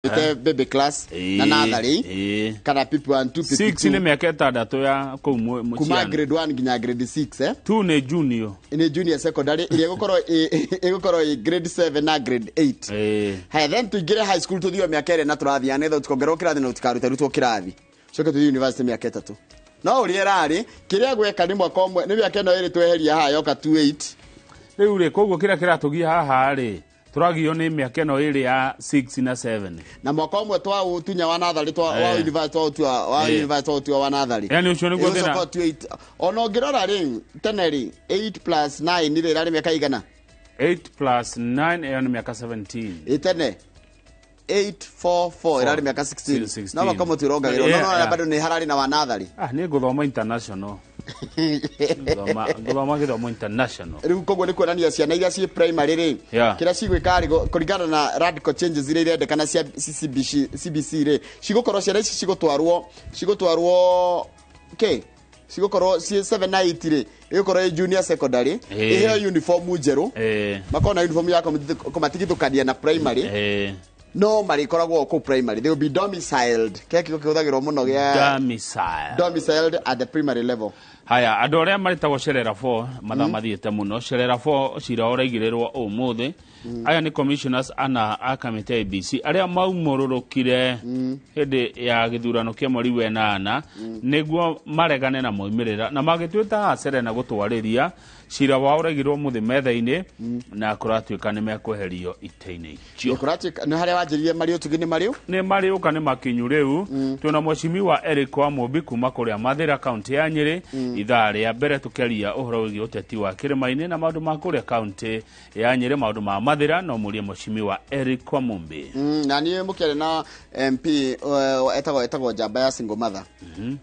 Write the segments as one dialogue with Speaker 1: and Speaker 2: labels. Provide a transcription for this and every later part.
Speaker 1: Ite baby class na natharĩ kana PP1 2
Speaker 2: 6
Speaker 1: PP2
Speaker 2: nĩ mĩaka 6 ya kũu
Speaker 1: kuma
Speaker 2: mũciana.
Speaker 1: Grade 1 nginya grade 6, eh.
Speaker 2: 2 nĩ junior.
Speaker 1: Nĩ junior secondary ĩrĩa ĩgũkorwo ĩ grade 7 na grade 8. Haya, then tuingĩre high school, tũthio mĩaka 2 na tũrathiĩ nĩgetha tũtikongererwo kĩrathi na tũtikarute kĩrathi, coke tũthiĩ university mĩaka 3. No ũrĩa ĩrarĩ kĩrĩa gweka nĩ mwaka ũmwe, nĩ mĩaka ĩno 2 tweheria haha yoka 28.
Speaker 2: Rĩu rĩ, koguo kĩrĩa kĩratũgia haha rĩ, tũragio nĩ mĩaka ĩno 2 ya 6 na 7.
Speaker 1: Na mwaka ũmwe twaũtunya wa natharĩ twa wa university twaũtua wa university twaũtua wa natharĩ.
Speaker 2: Yani ũcio nĩguo thĩna.
Speaker 1: Ĩgũcoka 28. Ona ũngĩrora rĩ, tene rĩ, 8 plus 9 rĩ, ĩrarĩ mĩaka igana?
Speaker 2: 8 plus 9 ĩyo nĩ mĩaka 17.
Speaker 1: Ĩ tene 8 4 4 ĩrarĩ mĩaka 16.
Speaker 2: 16.
Speaker 1: No mwaka ũmwe twĩrongagĩrwo, no no bado nĩ hararĩ na wa natharĩ.
Speaker 2: Ah, nĩ ngũthoma international. Ngũthoma gĩthomo international.
Speaker 1: Rĩu koguo nĩ kuonania ciana iria ciĩ primary rĩ, kĩrĩa cigwĩka rĩ, kũringana na radical changes iria irendekana cia CBC, CBC rĩ, cigũkorwo ciana ici cigũtwarwo kĩ, cigũkorwo ciĩ 7 na 8 rĩ, ĩgũkorwo ĩ junior secondary, ĩheo uniform njerũ, makorwo na uniform ya kũmatigithũkania na primary, no marĩkoragwo kũu primary, they will be domiciled, kĩrĩa kiugo kĩhũthagĩrwo mũno gĩa
Speaker 2: Domicile.
Speaker 1: Domiciled at the primary level.
Speaker 2: Haya, andũ arĩa marĩtagwo Sherera 4 mathaa mathiĩte mũno. Sherera 4 cira ũraigĩrĩrwo ũmũthĩ. Aya nĩ commissioners ana a kamĩtĩ ya ABC arĩa maumũrũrũkire hĩndĩ ya gĩthurano kĩa mweri wa 8 nĩguo maregane na moimĩrĩra na magĩtuĩta haha Serena gũtwarĩria cira wao ũraigĩrĩrwo mũthĩ metha-inĩ, na kũratuĩka nĩ mekweherio itĩ-inĩ icio.
Speaker 1: Kũratuĩka nĩ harĩa wanjĩrire marĩ ũtugi nĩ marĩ
Speaker 2: nĩ marĩũka nĩ makinyu rĩu. Twĩna mweshimiwa Eric wa Mũmbi kuma kũrĩa Mathĩra, kaunti ya Nyĩrĩ, ithaa rĩa mbere tũkĩaria ũhoro wĩgiĩ ũteti wa kĩrĩma-inĩ na maũndũ ma kũrĩa kaunti ya Nyĩrĩ, maũndũ ma Mathĩra. No mũrie mweshimiwa Eric wa Mũmbi.
Speaker 1: Na niĩ mũkĩaria na MP etagwo Njamba ya Single Mother,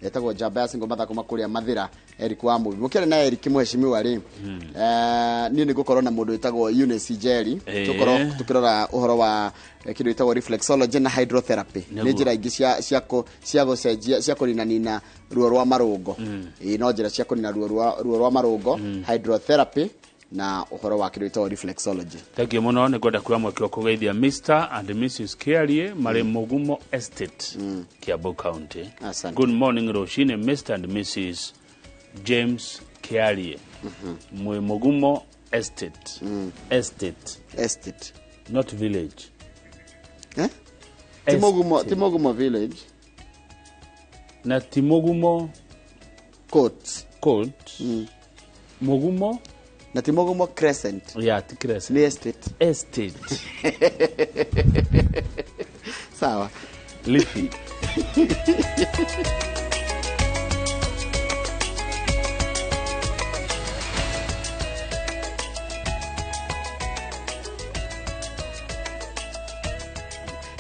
Speaker 1: etagwo Njamba ya Single Mother kuma kũrĩa Mathĩra, Eric wa Mũmbi. Mũkĩaria na Eric mweshimiwa rĩ, niĩ nĩ ngũkorwo na mũndũ wĩtagwo Eunice Njeri, tũkorwo tũkĩrora ũhoro wa kĩndũ gĩtagwo reflexology na hydrotherapy, nĩ njĩra ingĩ cia gũcenjia, cia kũninanina ruo rwa marũngo. Ĩĩ, no njĩra cia kũnina ruo rwa marũngo, hydrotherapy na ũhoro wa kĩndũ gĩtagwo reflexology.
Speaker 2: Thank you mũno. Nĩ ngwenda kuoya mweke wa kũgeithia Mr and Mrs Kiarie marĩ Mũgumo Estate, Kiambu County.
Speaker 1: Asante.
Speaker 2: Good morning rũcinĩ, Mr and Mrs James Kiarie mwĩ Mũgumo Estate. Estate.
Speaker 1: Estate.
Speaker 2: Not village.
Speaker 1: Eh? Ti Mũgumo village.
Speaker 2: Na ti Mũgumo
Speaker 1: Court.
Speaker 2: Court. Mũgumo
Speaker 1: na ti Mũgumo Crescent.
Speaker 2: Ya, ti Crescent.
Speaker 1: Ni estate.
Speaker 2: Estate.
Speaker 1: Sawa.
Speaker 2: Lifi.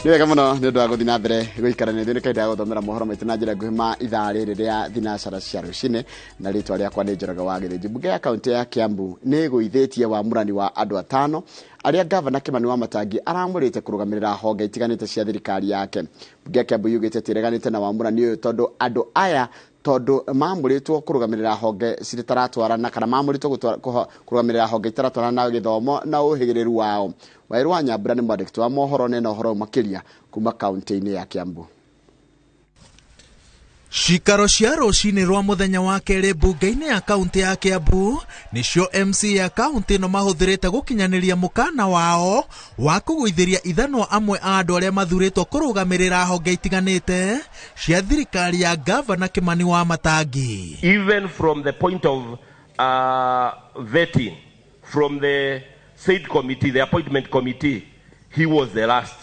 Speaker 1: Nĩ wega mũno nĩ ũndũ wa gũthiĩ na mbere gũikara nĩ ithuĩ. Nĩ kahinda ga gũthomera mohoro maitũ na njĩra nguhĩ ma ithaa rĩrĩ rĩa thinacara cia rũcinĩ, na rĩtwa rĩakwa nĩ Njoroge wa Gĩthĩnji. Mbunge ya kaunti ya Kiambu nĩ ĩgũithĩtie wamũrani wa andũ 5 arĩa gavana Kĩmani wa Matangi aramũrĩte kũrũgamĩrĩra honge itiganĩte cia thirikari yake. Mbunge ya Kiambu yugĩte atĩ ĩreganĩte na wamũrani ũyũ tondũ andũ aya tondũ mamũrĩtwo kũrũgamĩrĩra honge citaratwarana, kana mamũrĩtwo kũrũgamĩrĩra honge itaratwarana na gĩthomo na ũhĩgĩrĩru wao. Waĩrũ wa Nyambura nĩ mwandĩki wa mohoro nena ũhoro makĩria kuma kaunti-inĩ ya Kiambu.
Speaker 3: Cikaro cia rũcinĩ rwa mũthenya wa kerĩ mbunge-inĩ ya kaunti ya Kiambu nĩcio MC ya kaunti ĩno mahũthĩrĩte gũkinyanĩria mũkana wao wa kũgũithĩria ithanwa amwe a andũ arĩa mathurĩtwo kũrũgamĩrĩra honge itiganĩte cia thirikari ya gavana Kĩmani wa Matangi.
Speaker 4: Even from the point of vetting from the said committee, the appointment committee, he was the last.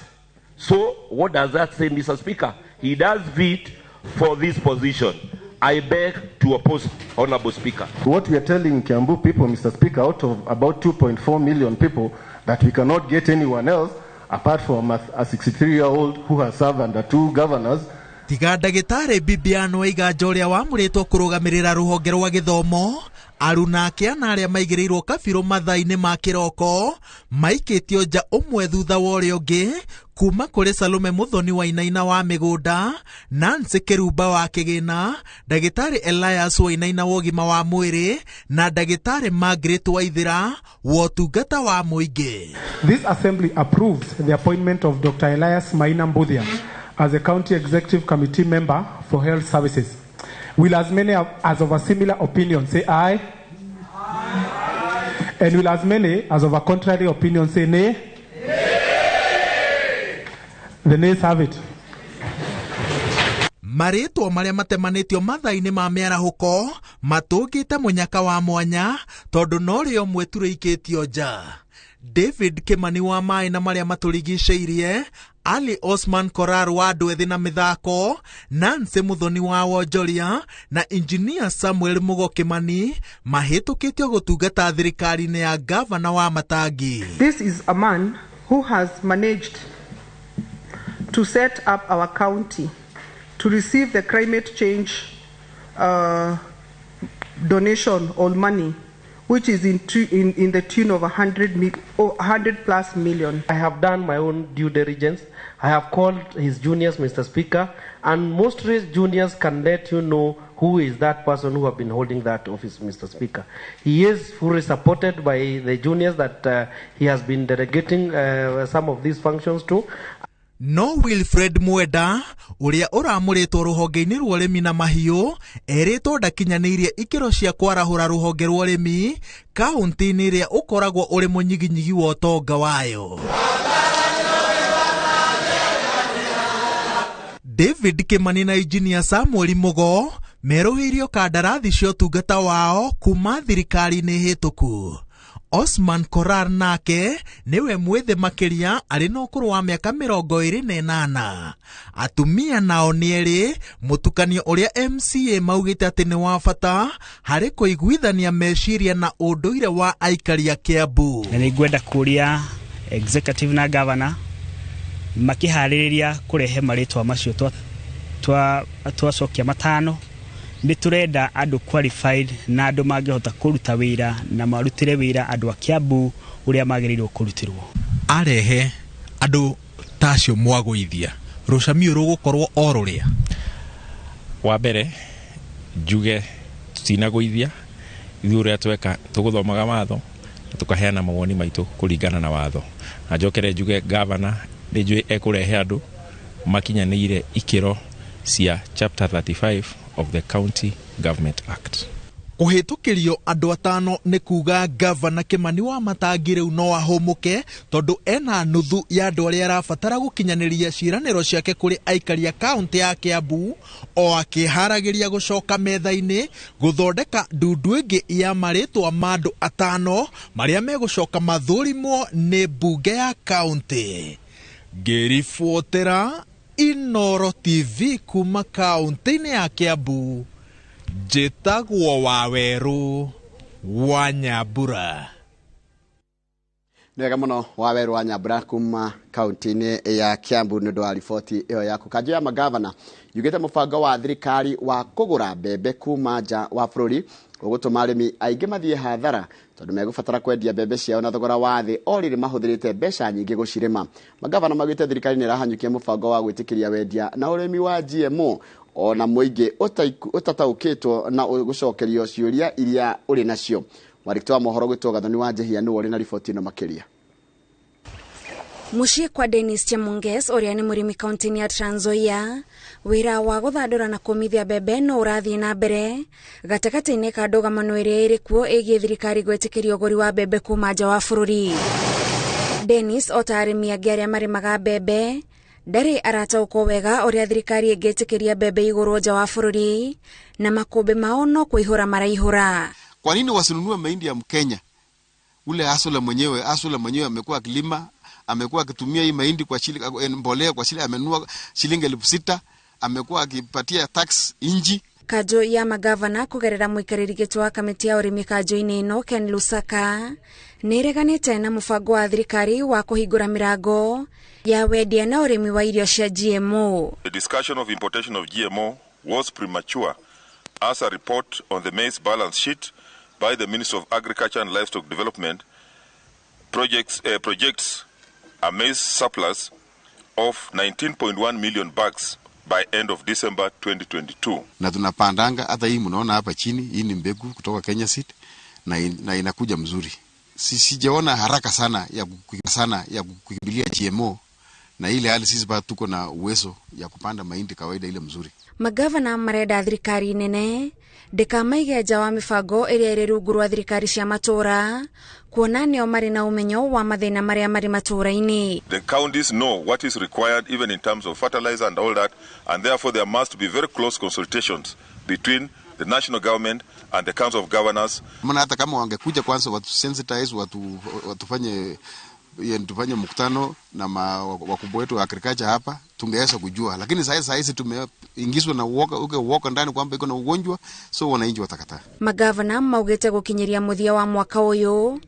Speaker 4: So what does that say, Mr. Speaker? He does fit for this position. I beg to oppose, Honorable Speaker.
Speaker 5: What we are telling Kiambu people, Mr. Speaker, out of about 2.4 million people, that we cannot get anyone else apart from a 63-year-old who has served under 2 governors.
Speaker 3: Tiga ndagĩtarĩ Bibiano Waiganjo ũrĩa wamũrĩtwo kũrũgamĩrĩra rũhonge rwa gĩthomo, Aruna ake ana arĩa maigĩrĩirwo kabirũ mathaa-inĩ ma kĩroko maikĩtio nja ũmwe thutha wa ũrĩa ũngĩ kuma kũrĩ Salome Muthoni Wainaina wa mĩgũnda, Nancy Kĩrumba wa kĩgĩna, Ndagĩtarĩ Elias Wainaina wa ũgima wa mwĩrĩ na Ndagĩtarĩ Margaret Waithera wa ũtungata wa mũingĩ.
Speaker 6: This assembly approves the appointment of Dr. Elias Maina Mbuthia as a County Executive Committee member for Health Services. Will as many as of a similar opinion say aye? Aye. And will as many as of a contrary opinion say nay? Nay. The nays have it.
Speaker 3: Marĩtwa marĩa matemanĩtio mathaa-inĩ ma mĩarahũko matũngĩte mũnyaka wa mwanya tondũ no rĩo mwe turĩikĩtio nja. David Kimani wa maĩ na marĩa matũrigicĩirie, Ali Osman Korar wa andũ ethĩ na mĩthako, Nancy Muthoni wa wonjoria na Engineer Samuel Mugo Kimani mahĩtũkĩtio gũtungata thirikari-inĩ ya gavana wa Matangi.
Speaker 7: This is a man who has managed to set up our county to receive the climate change donation or money, which is in the tune of 100 plus million.
Speaker 8: I have done my own due diligence. I have called his juniors, Mr. Speaker, and most juniors can let you know who is that person who have been holding that office, Mr. Speaker. He is fully supported by the juniors that he has been delegating some of these functions to.
Speaker 3: No Wilfred Mwenda ũrĩa ũramũrĩtwo rũhonge-inĩ rwa ũrĩmi na mahiũ erĩtwo ndakinyanĩirie ikĩro cia kwarahũra rũhonge rwa ũrĩmi kaunti-inĩ ĩrĩa ũkoragwo ũrĩ mũnyiginyigi wa ũtonga wayo. David Kimani na Engineer Samuel Mugo merũhĩirio kandarathi cia ũtungata wao kuma thirikari-inĩ hĩtũku. Osman Korar nake niwe mwĩthĩ makĩria arĩ na ũkũrũ wa mĩaka 28. Atumia nao nĩ erĩ, mũtukanio ũrĩa MCA maugĩte atĩ nĩ wa bata harĩ kũiguithania meciria na ũndũire wa aikari a Kiambu.
Speaker 9: Na nĩngwenda kũria executive na governor makĩharĩrĩria kũrehe marĩtwa macio twacokia matano. Nĩ tũrenda andũ qualified na andũ mangĩhota kũruta wĩra na marutĩre wĩra andũ a Kiambu ũrĩa magĩrĩirwo kũrutĩrwo.
Speaker 3: Arehe andũ ta acio mwagũithia rũcamiũ rũgũkorwo o rũrĩa.
Speaker 10: Wa mbere njuge tũtinagũithia, ithuĩ ũrĩa tweka tũgũthomaga watho na tũkaheana mawoni maitũ kũringana na watho. Na njokere njuge gavana nĩ njũĩ ekũrehe andũ makinyanĩire ikĩro cia chapter 35 of the County Government Act.
Speaker 3: Kũhĩtũkĩrio andũ atano nĩ kuga gavana Kimani wa Matangi rĩu no ahũmũke tondũ ena nuthu ya andũ arĩa arabatara gũkinyanĩria ciĩranĩro ciake kũrĩ aikari a kaunti ya Kiambu o akĩharagĩria gũcoka metha-inĩ gũthondeka ndundu ĩngĩ ya marĩtwa ma andũ atano marĩa megũcoka mathũrimwo nĩ mbunge ya kaunti. Ngĩribotera Inoro TV kuma kaunti-inĩ ya Kiambu, njĩtagwo Wawerũ wa Nyambura.
Speaker 1: Nĩ wega mũno Wawerũ wa Nyambura kuma kaunti-inĩ ya Kiambu nĩ ũndũ wa riboti ĩyo yaku. Kanjũ ya magavana yugĩte mũbango wa thirikari wa kũgũra mbembe kuma nja wa bũrũri ũgũtũma arĩmi aingĩ mathiĩ hathara tondũ megũbatara kwendia mbembe ciao na thogora wa thĩ o rĩrĩ mahũthĩrĩte mbeca nyingĩ gũcirĩma. Magavana maugĩte thirikari nĩ ĩrahanyũkia mũbango wa gwĩtĩkĩria wendia na ũrĩmi wa GMO ona mũingĩ ũtataũkĩtwo na gũcokerio ciũria iria ũrĩ nacio. Mwandĩki wa mohoro gwĩtwo Gathoni wa Njehia nĩwe ũrĩ na riboti ĩno makĩria.
Speaker 11: Mũciĩ kwa Dennis Chemonges ũrĩa nĩ mũrĩmi kaunti-inĩ ya Trans Nzoia, wĩra wa gũthandũra na kũmithia mbembe no ũrathiĩ na mbere gatagatĩ-inĩ ka ndũgamano ĩrĩa ĩrĩ kuo ĩgiĩ thirikari gwĩtĩkĩria ũgũri wa mbembe kuma nja wa bũrũri. Dennis o ta arĩmi angĩ arĩa marĩmaga mbembe ndarĩ arataũkwo wega ũrĩa thirikari ĩngĩtĩkĩria mbembe igũrwo nja wa bũrũri na makũmbĩ mao no kũihũra maraihũra.
Speaker 12: Kwa nini wasinunue mahindi ya Mkenya? Ule asula mwenyewe amekuwa akilima, amekuwa akitumia hii mahindi kwa shilingi, mbolea kwa shilingi, amenunua shilingi 6,000, amekuwa akipatia tax inji.
Speaker 11: Kanjũ ya magavana kũgerera mũikarĩri gĩtĩ wa kamĩtĩ ya ũrĩmi kanjũ-inĩ ĩno Ken Lusaka nĩ ĩreganĩte na mũbango wa thirikari wa kũhingũra mĩrango ya wendia na ũrĩmi wa irio cia GMO.
Speaker 13: The discussion of importation of GMO was premature as a report on the maize balance sheet by the Ministry of Agriculture and Livestock Development projects a maize surplus of 19.1 million bags by end of December 2022.
Speaker 12: Na tunapandanga hata hii mnaona hapa chini, hii ni mbegu kutoka Kenya Seed na inakuja mzuri. Sijaona haraka sana ya kukimbilia GMO na ile hali sisi bado tuko na uwezo ya kupanda mahindi kawaida ile mzuri.
Speaker 11: Magavana marenda thirikari nene ndikamaige nja wa mibango ĩrĩa ĩrĩ rungu rwa thirikari cia matũra kuona nĩo marĩ na ũmenyo wa mathĩna marĩa marĩ matũra-inĩ.
Speaker 13: The counties know what is required even in terms of fertilizer and all that, and therefore there must be very close consultations between the national government and the council of governors.
Speaker 12: Maana hata kama wangekuja kwanza watu sensitize, watufanye tufanye mkutano na wakubwa wetu wa agriculture hapa, tungeweza kujua. Lakini sasa hizi tumeingizwa na uoga ndani kwamba iko na ugonjwa, so wananchi watakataa.
Speaker 11: Magavana maugite gukinyiria muthia wa mwaka uyu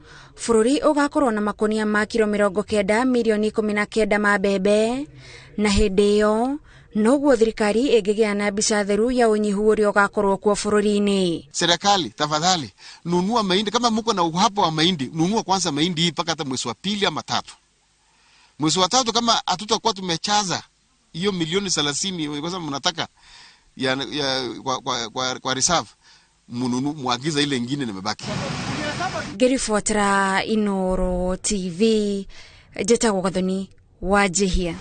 Speaker 11: bururi ugakorwo na makunia ma kilo 90 milioni 19 ma mbembe, na hindi iyo noguo thirikari ĩngĩgĩa na mbica theru ya unyihu ũrĩa ũgakorwo kuo bũrũri-inĩ.
Speaker 12: Serikali tafadhali nunua mahindi, kama mko na uhaba wa mahindi nunua kwanza mahindi hii mpaka hata mwezi wa pili ama tatu. Mwezi wa tatu kama hatutakuwa tumechaza hiyo milioni 30 kwa sababu mnataka ya kwa reserve, mnunu muagiza ile nyingine nimebaki.
Speaker 11: Ngĩribotera Inooro TV, njĩtagwo Gathoni Wanjihia.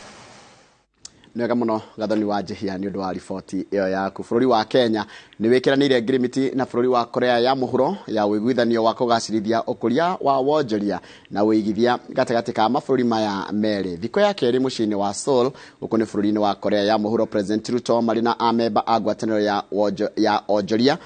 Speaker 1: Nĩwega mũno Gathoni Wanjihia nĩ ũndũ wa riboti ĩyo yaku. Bũrũri wa Kenya nĩ wĩkĩranĩire ngirimiti na bũrũri wa Korea ya Mũhuro ya ũiguithanio wa kũgacĩrithia ũkũria wa wonjoria na ũigithia gatagatĩ ka mabũrũri maya merĩ. Thikũ ya kerĩ mũciĩ-inĩ wa Seoul, gũkũ nĩ bũrũri-inĩ wa Korea ya Mũhuro, President Ruto marĩ na amemba a ngwatanĩro ya onjoria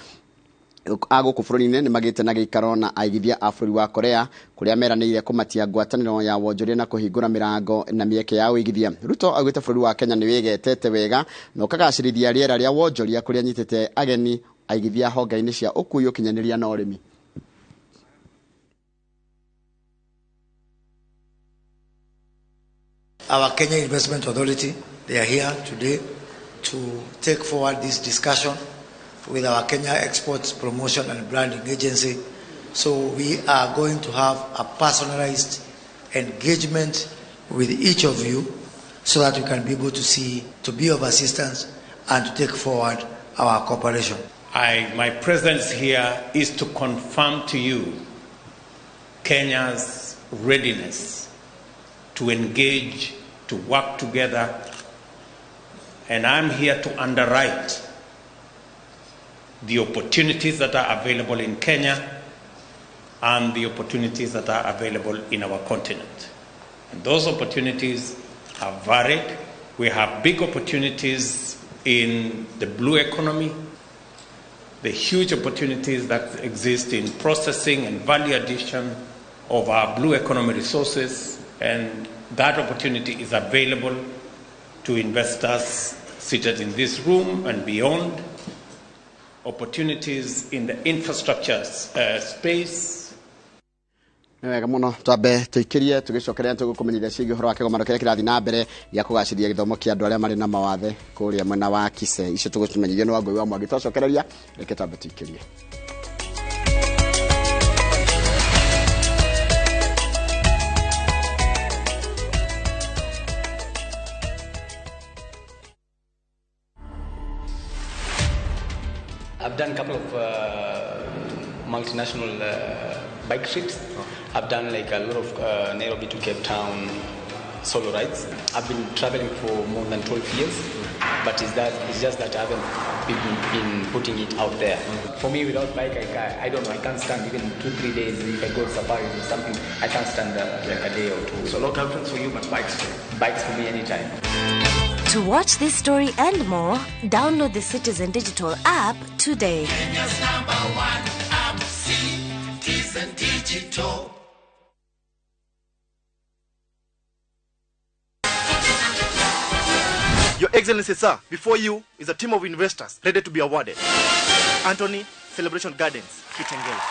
Speaker 1: a gũkũ bũrũri-inĩ nĩ magĩte na gĩikaro na aigithia a bũrũri wa Korea kũrĩa meranĩire kũmatia ngwatanĩro ya wonjoria na kũhingũra mĩrango na mĩeke ya ũigithia. Ruto augĩte bũrũri wa Kenya nĩ wĩgetete wega na ũkagacĩrithia rĩera rĩa wonjoria kũrĩa nyitĩte ageni aigithia honge-inĩ cia ũkui, ũkinyanĩria na ũrĩmi.
Speaker 14: Our Kenya Investment Authority, they are here today to take forward this discussion with our Kenya Exports Promotion and Branding Agency. So we are going to have a personalized engagement with each of you so that we can be able to see, to be of assistance and to take forward our cooperation.
Speaker 15: My presence here is to confirm to you Kenya's readiness to engage, to work together, and I'm here to underwrite the opportunities that are available in Kenya and the opportunities that are available in our continent. And those opportunities are varied. We have big opportunities in the blue economy, the huge opportunities that exist in processing and value addition of our blue economy resources, and that opportunity is available to investors seated in this room and beyond. Opportunities in the infrastructure space.
Speaker 1: Nĩ wega mũno twambe tũikĩrie tũgĩcokeria tũgũkũmenyithia ciĩgiĩ ũhoro wa kĩgomano kĩrĩa kĩrathiĩ na mbere gĩa kũgacĩrithia gĩthomo kĩa andũ arĩa marĩ na mawathe kũrĩa mwena wa Kisii. Icio tũgũcimenyithio nĩ Wangũi wa Mwangi. Twacokereria reke twambe tũikĩrie.
Speaker 16: I've done a couple of multinational bike trips. I've done like a lot of Nairobi to Cape Town solo rides. I've been traveling for more than 12 years, but it's just that I haven't been putting it out there. For me, without bike, I don't know, I can't stand even 2-3 days. If I go to safari or something, I can't stand like a day or two.
Speaker 17: So no girlfriends for you, but bikes for you.
Speaker 16: Bikes for me anytime.
Speaker 18: To watch this story and more, download the Citizen Digital app today.
Speaker 19: Kenya's number one app, Citizen Digital.
Speaker 20: Your Excellency, sir, before you is a team of investors ready to be awarded. Anthony, Celebration Gardens, Kitengela.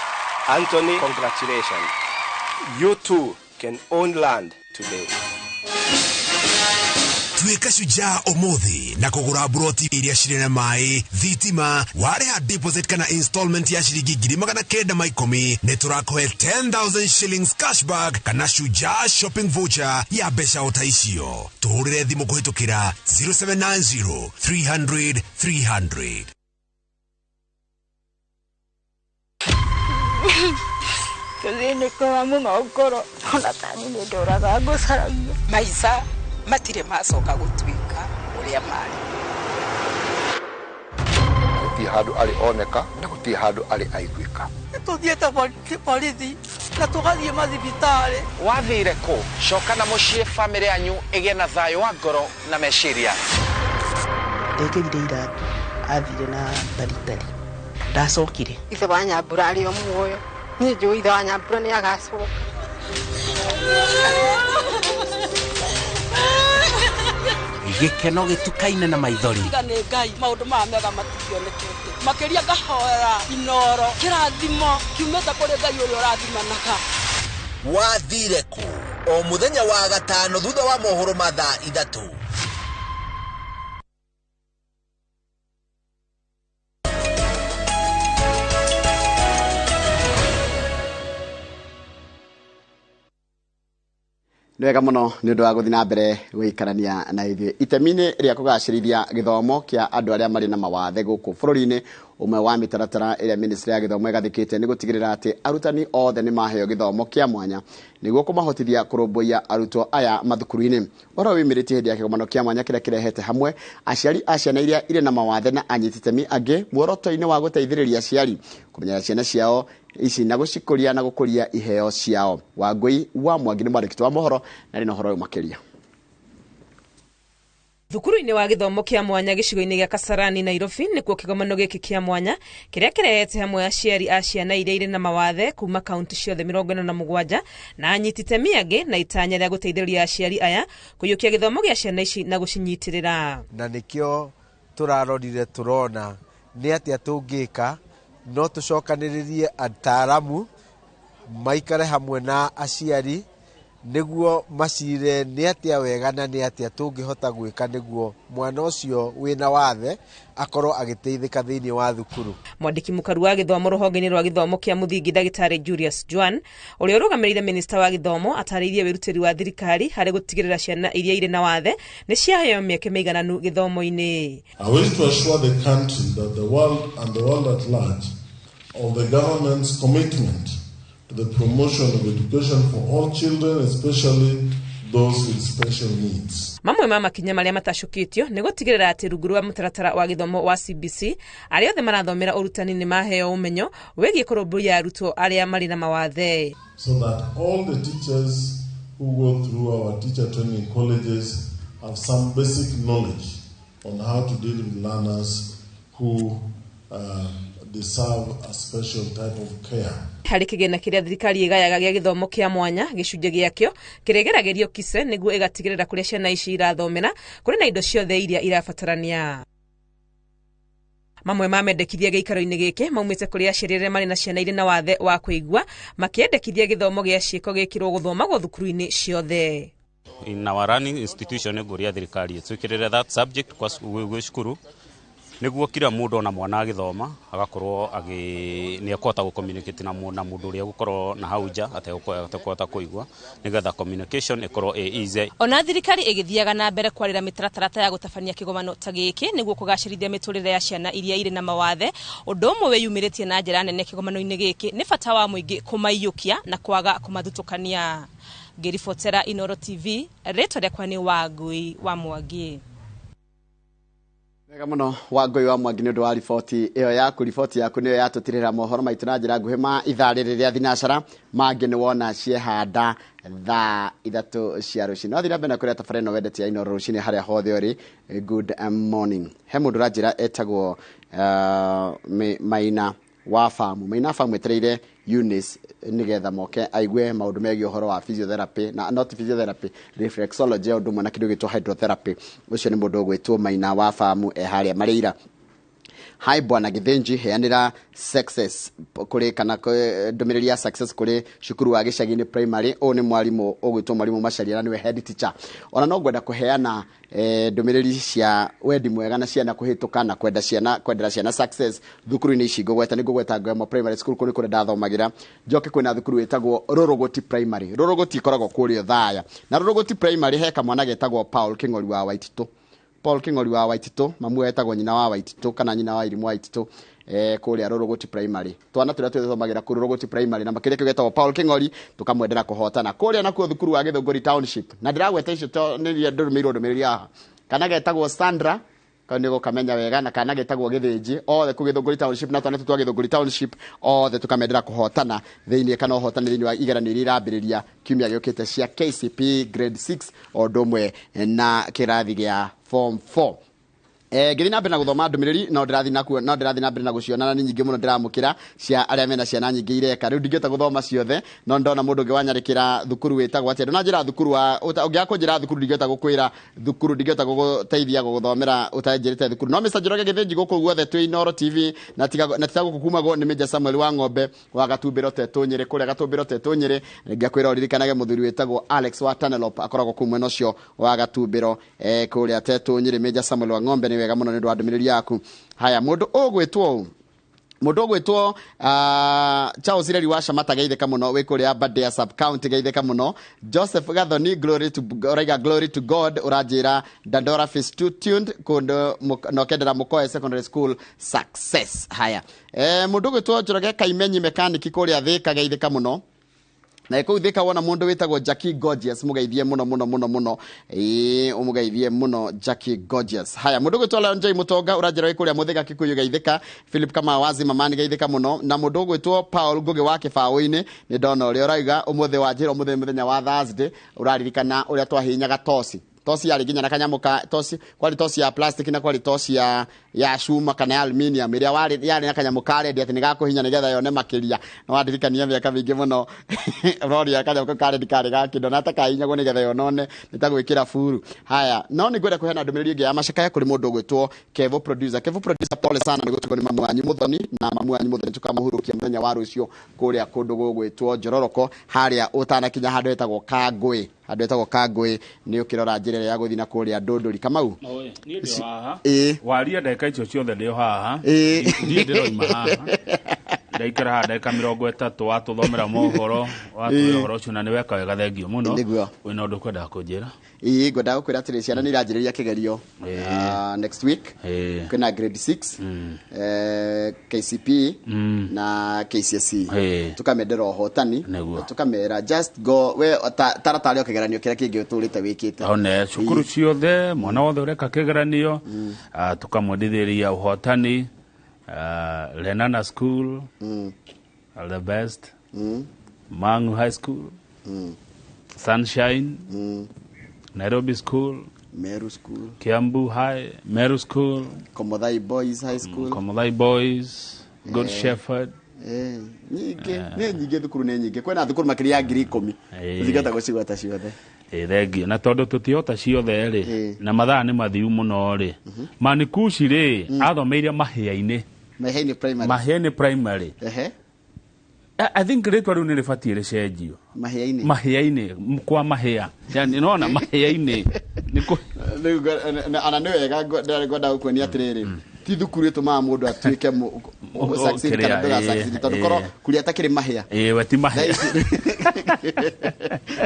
Speaker 21: Anthony, congratulations. You too can own land today.
Speaker 2: Tuĩka shujaa ũmũthĩ na kũgũra mburoti iria cirĩ na maĩ, thitima, warĩha deposit kana installment ya ciringi 910,000 nĩ tũrakũhe 10,000 shillings cashback kana shujaa shopping voucher ya mbeca o ta icio. Tũhũrĩre thimũ kũhĩtũkĩra 0790 300 300.
Speaker 22: Tũthĩnĩkaga mũno ngoro ona tani nĩ ndũraga ngũcaragia.
Speaker 23: Maica matirĩ macoka gũtuĩka ũrĩa marĩ.
Speaker 24: Gũtirĩ handũ arĩ oneka na gũtirĩ handũ arĩ aiguĩka.
Speaker 25: Tũthiĩte borithi na tũgathiĩ mathibitarĩ.
Speaker 26: Wathire kũ? Coka na mũciĩ bamĩrĩ yanyu ĩgĩe na thayũ wa ngoro na meciria.
Speaker 27: Ndekĩrire iratũ athire na taritari ndacokire.
Speaker 7: Ithe wa Nyambura arĩ o muoyo. Niĩ njũĩ ithe wa Nyambura nĩ agacoka.
Speaker 28: Gĩkeno gĩtukaine na maithori.
Speaker 25: Tiga nĩ Ngai maũndũ maya mega matingĩonekete. Makĩria ngahoera Inoro kĩrathimo kiumĩte kũrĩ Ngai ũrĩa ũrathimanaga.
Speaker 29: Wathire kũ? O mũthenya wa gatano thutha wa mohoro ma thaa 3.
Speaker 1: Nĩ wega mũno nĩ ũndũ wa gũthiĩ na mbere gũikarania na ithuĩ itemi-inĩ rĩa kũgacĩrithia gĩthomo kĩa andũ arĩa marĩ na mawathe gũkũ bũrũri-inĩ. Ũmwe wa mĩtaratara ĩrĩa ministry ya gĩthomo ĩgathĩkĩte nĩ gũtigĩrĩra atĩ arutani othe nĩ maheo gĩthomo kĩa mwanya nĩguo kũmahotithia kũrũmbũiya arutwo aya mathukuru-inĩ. Ũhoro wĩmĩrĩtie hĩndĩ ya kĩgomano kĩa mwanya kĩrĩa kĩrehete hamwe aciari a ciana iria irĩ na mawathe na anyiti itemi angĩ muoroto-inĩ wa gũteithĩrĩria aciari kũmenyera ciana ciao ici na gũcikũria na gũkũria iheo ciao. Wangũi wa Mwangi nĩ mwandĩki wa mohoro na arĩ na ũhoro ũyũ makĩria.
Speaker 30: Thukuru-inĩ wa gĩthomo kĩa mwanya gĩcigo-inĩ gĩa Kasarani Nairobi nĩkuo kĩgomano gĩkĩ kĩa mwanya kĩrĩa kĩrehete hamwe aciari a ciana iria irĩ na mawathe kuma kaunti ciothe 47 na anyiti itemi angĩ na itanya rĩa gũteithĩrĩria aciari aya kũiyũkia gĩthomo gĩa ciana ici na gũcinyitĩrĩra.
Speaker 31: Na nĩkĩo tũrarorire tũrona nĩ atĩa tũngĩka no tũcokanĩrĩrie ataaramu maikare hamwe na aciari nĩguo macire nĩ atĩa wega na nĩ atĩa tũngĩhota gwĩka nĩguo mwana ũcio wĩna wathe akorwo agĩteithĩka thĩinĩ wa thukuru.
Speaker 30: Mwandĩki mũkaru wa gĩthomo rũhonge-inĩ rwa gĩthomo kĩa mũthingi ndagĩtarĩ Julius Juan ũrĩa ũrũgamĩrĩire minista wa gĩthomo atarĩirie wĩrutĩri wa thirikari harĩ gũtigĩrĩra ciana iria irĩ na wathe nĩ ciaheo mĩeke mĩigananu gĩthomo-inĩ.
Speaker 32: I wish to assure the country that the world and the world at large of the government's commitment to the promotion of education for all children, especially those with special needs.
Speaker 30: Mamwe ma makinya marĩa matacũkĩtio nĩ gũtigĩrĩra atĩ rungu rwa mũtaratara wa gĩthomo wa CBC arĩa othe marathomera ũrutani nĩ maheo ũmenyo wĩgiĩ kũrũmbũiya arutwo arĩa marĩ na mawathe.
Speaker 32: So that all the teachers who go through our teacher training colleges have some basic knowledge on how to deal with learners who deserve a special type of care.
Speaker 30: Harĩ kĩgĩna kĩrĩa thirikari ĩgayaga gĩa gĩthomo kĩa mwanya gĩcunjĩ gĩakĩo kĩrĩgeragĩrio KISE nĩguo ĩgatigĩrĩra kũrĩa ciana ici irathomera kũrĩ na indo ciothe iria irabatarania. Mamwe ma mendekithia gĩikaro-inĩ gĩkĩ maumĩte kũrĩ aciari arĩa marĩ na ciana irĩ na wathe wa kũigua makĩendekithia gĩthomo gĩa ciĩko gĩkĩrwo gũthomagwo thukuru-inĩ ciothe.
Speaker 33: In our running institution nĩngũria thirikari ĩtwĩkĩrĩre that subject kwa gwĩ cukuru nĩguo kila mũndũ ona mwana agĩthoma agakorwo nĩ ekũhota gũ-communicate na mũndũ ũrĩa ũgũkorwo na hau nja atekũhota kũigua nĩgetha communication ĩkorwo ĩ easy.
Speaker 30: Ona thirikari ĩgĩthiaga na mbere kwarĩra mĩtaratara ta ya gũtabania kĩgomano ta gĩkĩ nĩguo kũgacĩrithia mĩtũrĩre ya ciana iria irĩ na mawathe, ũndũ ũmwe wĩyumĩrĩtie na njĩra nene kĩgomano-inĩ gĩkĩ nĩ bata wa mũingĩ kũmaiyũkia na kwaga kũmathutũkania. Ngĩribotera Inoro TV, rĩtwa rĩakwa nĩ Wangui wa Mwangi.
Speaker 1: Wega mũno Wangui wa Mwangi nĩ ũndũ wa riboti ĩyo yaku. Riboti yaku nĩyo yatũtirĩra mohoro maitũ na njĩra nguhĩ ma ithaa rĩrĩ rĩa thinacara mangĩ nĩ wona ciehanda thaa 3 cia rũcinĩ. No thiĩ na mbere na kũrĩa tabarĩra ĩno wendete ya Inoro rũcinĩ harĩa hothe ũrĩ. Good morning. He mũndũ ũranjĩra etagwo Maina wa Famu. Maina Famu etereire Eunice nĩgetha moke aigue maũndũ megiĩ ũhoro wa physiotherapy na not physiotherapy, reflexology ũndũ ũmwe na kĩndũ gĩtwo hydrotherapy. Ũcio nĩ mũndũ ũgwĩtwo Maina wa Famu e harĩa Marĩira. Hi bwana Githinji, heanĩra success kũrĩ kana ndũmĩrĩri ya success kũrĩ cukuru wa Gĩcagi-inĩ Primary. Ũyũ nĩ mwarimũ ũgwĩtwo mwarimũ Macharia na nĩwe head teacher. Ona no ngwenda kũheana ndũmĩrĩri cia wendi mwega na ciana kũhĩtũka na kwenda ciana, kwendera ciana success thukuru-inĩ ici ngũgweta. Nĩ ngũgweta Ngwemo Primary School, kũu nĩ kũrĩa ndathomagĩra. Njoke kwĩna thukuru ĩtagwo Rũrũgũti Primary. Rũrũgũti ĩkoragwo kũrĩa Othaya, na Rũrũgũti Primary he kamwana getagwo Paul Kĩng'ori wa Waititũ. Paul Kĩng'ori wa Waititũ, mamu etagwo nyina wa Waititũ kana nyina wa Irimũ Waititũ, kũrĩa Rũrũgũti Primary. Twana tũrĩa twĩthomagĩra kũu Rũrũgũti Primary na makĩria kĩu getagwo Paul Kĩng'ori, tũkamwendera kũhotana. Kũrĩa nakuo thukuru wa Gĩthũngũri Township, na ndĩragweta icio to nĩ iria ndũmĩirwo ndũmĩrĩri haha, kana getagwo Sandra, kau nĩ gũkamenya wega, na kana getagwo Gĩthĩnji, othe kũu Gĩthũngũri Township, na twana tũtũ twa Gĩthũngũri Township othe tũkamendera kũhotana thĩinĩ kana ũhotani thĩinĩ wa igeranio iria irambĩrĩria kiumia gĩũkĩte cia KCP grade 6 o ũndũ ũmwe na kĩrathi gĩa form 4. Ngĩthiĩ na mbere na gũthoma ndũmĩrĩri, no ndĩrathiĩ nakuo, no ndĩrathiĩ na mbere na gũciona, na nĩ nyingĩ mũno ndĩramũkĩra cia arĩa mena ciana nyingĩ ireka. Rĩu ndingĩhota gũthoma ciothe, no ndona mũndũ ũngĩ wanyarĩkĩra thukuru wĩtagwo atĩa. Ndũnanjĩra thukuru wa ũngĩaga kũnjĩra thukuru ndingĩhota gũkwĩra thukuru, ndingĩhota gũgũteithia gũgũthomera ũtanjĩrĩte thukuru. No Mr. Njoroge Gĩthĩnji gũkũ guothe twĩ Inooro TV, na tiga na tiga gũkũ kumagwo nĩ Major Samuel wa Ng'ombe wa Gatumbĩro Tetũ Nyĩrĩ, kũrĩa Gatumbĩro Tetũ Nyĩrĩ. Ngakwĩra ũririkanage mũthuri wĩtagwo Alex wa Tanelop akoragwo kũu mwena ũcio wa Gatumbĩro, kũrĩa Tetũ Nyĩrĩ. Major Samuel wa Ng'ombe, nĩ wega mũno nĩ ũndũ wa ndũmĩrĩri yaku. Haya, mũndũ ũgwĩtwo mũndũ ũgwĩtwo Charles Ireri wa Shamata, geithĩka mũno wĩ kũrĩa Aberdare sub county, geithĩka mũno. Joseph Gathoni, glory to, ũraiga glory to God, ũranjĩra Dandora Phase 2 tuned kũndũ nokendera Mũkoe Secondary School success. Haya, mũndũ ũgwĩtwo Njoroge Kaimenyi mekaniki kũrĩa Thĩka, geithĩka mũno. Na kũu Thĩka wona mũndũ wĩtagwo Jackie Gorgeous, mũgeithie mũno mũno mũno mũno, ĩĩ, ũmũgeithie mũno Jackie Gorgeous. Haya, mũndũ ũgwĩtwo Leon J Mũtonga, ũranjĩra wĩ kũrĩa Mũthĩga Kikuyu, geithĩka. Philip Kamawazi Mamani, geithĩka mũno. Na mũndũ ũgwĩtwo Paul Ngugi wa Kĩbaũ-inĩ, nĩ ndona ũrĩa ũrauga ũmũthĩ, wanjĩra ũmũthĩ nĩ mũthenya wa Thursday, ũraririkana ũrĩa twahihinyaga toci. Toci yarĩ nginya na kanyamũ ka toci, kwarĩ toci ya plastic na kwarĩ toci ya cuma kana ya aluminium ĩrĩa warĩ yarĩ na kanyamũ ka rendi atĩ nĩ gakũhinya nĩgetha yone makĩria. Na wandirikania mĩaka mĩingĩ mũno, ũroria kanyamũ kau ka rendi karĩ ga kĩndũ na ta kahihinyagwo nĩgetha yonone nĩ ta gwĩkĩra buru. Haya, no nĩ ngwenda kũheana ndũmĩrĩri ĩngĩ ya macakaya kũrĩ mũndũ ũgwĩtwo Kevo Producer. Kevo Producer, pole sana nĩ gũtigwo nĩ mamu wanyu Mũthoni, na mamu wanyu Mũthoni tũkamũhurũkia mũthenya wa rũciũ kũrĩa kũndũ gũgwĩtwo Njororoko, harĩa ũtanakinya handũ hetagwo Kangũĩ, handũ hetagwo Kangũĩ, nĩ ũkĩrora njĩra ĩrĩa ya gũthiĩ na kũrĩa Ndũndũri. Kamau.
Speaker 3: Oe, niĩ ndĩ o haha.
Speaker 1: Ĩĩ.
Speaker 3: Waria ndagĩka icio ciothe ndĩ o haha.
Speaker 1: Ĩĩ.
Speaker 3: Niĩ ndĩroima haha, ndaikara haha ndagĩka 30, watũthomera mohoro, watwĩra ũhoro ũcio, na nĩ weka wega, thengio mũno.
Speaker 1: Nĩguo.
Speaker 3: Wĩna ũndũ ũkwendaga kũnjĩra?
Speaker 1: Ĩĩ, ngwendaga gũkwĩra atĩrĩ, ciana nĩ iranjĩrĩria kĩgerio next week. Kwĩna grade 6, KCP na KCSE. Tũkamendera ũhotani.
Speaker 3: Nĩguo.
Speaker 1: Tũkamera just go we tara tarĩ o kĩgeranio kĩrĩa kĩngĩ ũtũrĩte wĩkĩte.
Speaker 3: One cukuru ciothe, mwana wothe ũreka kĩgeranio, tũkamwendithĩria ũhotani. Lenana School, all the best. Mangu High School, Sunshine, Nairobi School,
Speaker 1: Meru School,
Speaker 3: Kiambu High, Meru School,
Speaker 1: Komothai Boys High School,
Speaker 3: Komothai Boys, Good Shepherd.
Speaker 1: Nyingĩ nĩ nyingĩ, thukuru nĩ nyingĩ, kwĩna thukuru makĩria ya 10,000. Tũtingĩhota gũcigweta ciothe.
Speaker 3: Ĩ, thengio. Na tondũ tũtihota ciothe rĩ, na mathaa nĩ mathiu mũno rĩ, Manikushi rĩ, athomeire Mahĩa-inĩ.
Speaker 1: Mahĩa-inĩ Primary.
Speaker 3: Mahĩa-inĩ Primary. I think rĩtwa rĩu nĩ rĩbatiĩ rĩcenjio.
Speaker 1: Mahĩa-inĩ.
Speaker 3: Mahĩa-inĩ, kwa mahĩa, yani nona mahĩa-inĩ nĩ
Speaker 1: Rĩu ona nĩ wega ngwenda gũkuonia atĩrĩrĩ, ti thukuru ĩtũmaga mũndũ atuĩke succeed kana
Speaker 3: kĩrĩa,
Speaker 1: ndũga succeed, tondũ korwo kuria atakĩrĩ mahĩa.
Speaker 3: Ĩ, we ti mahĩa.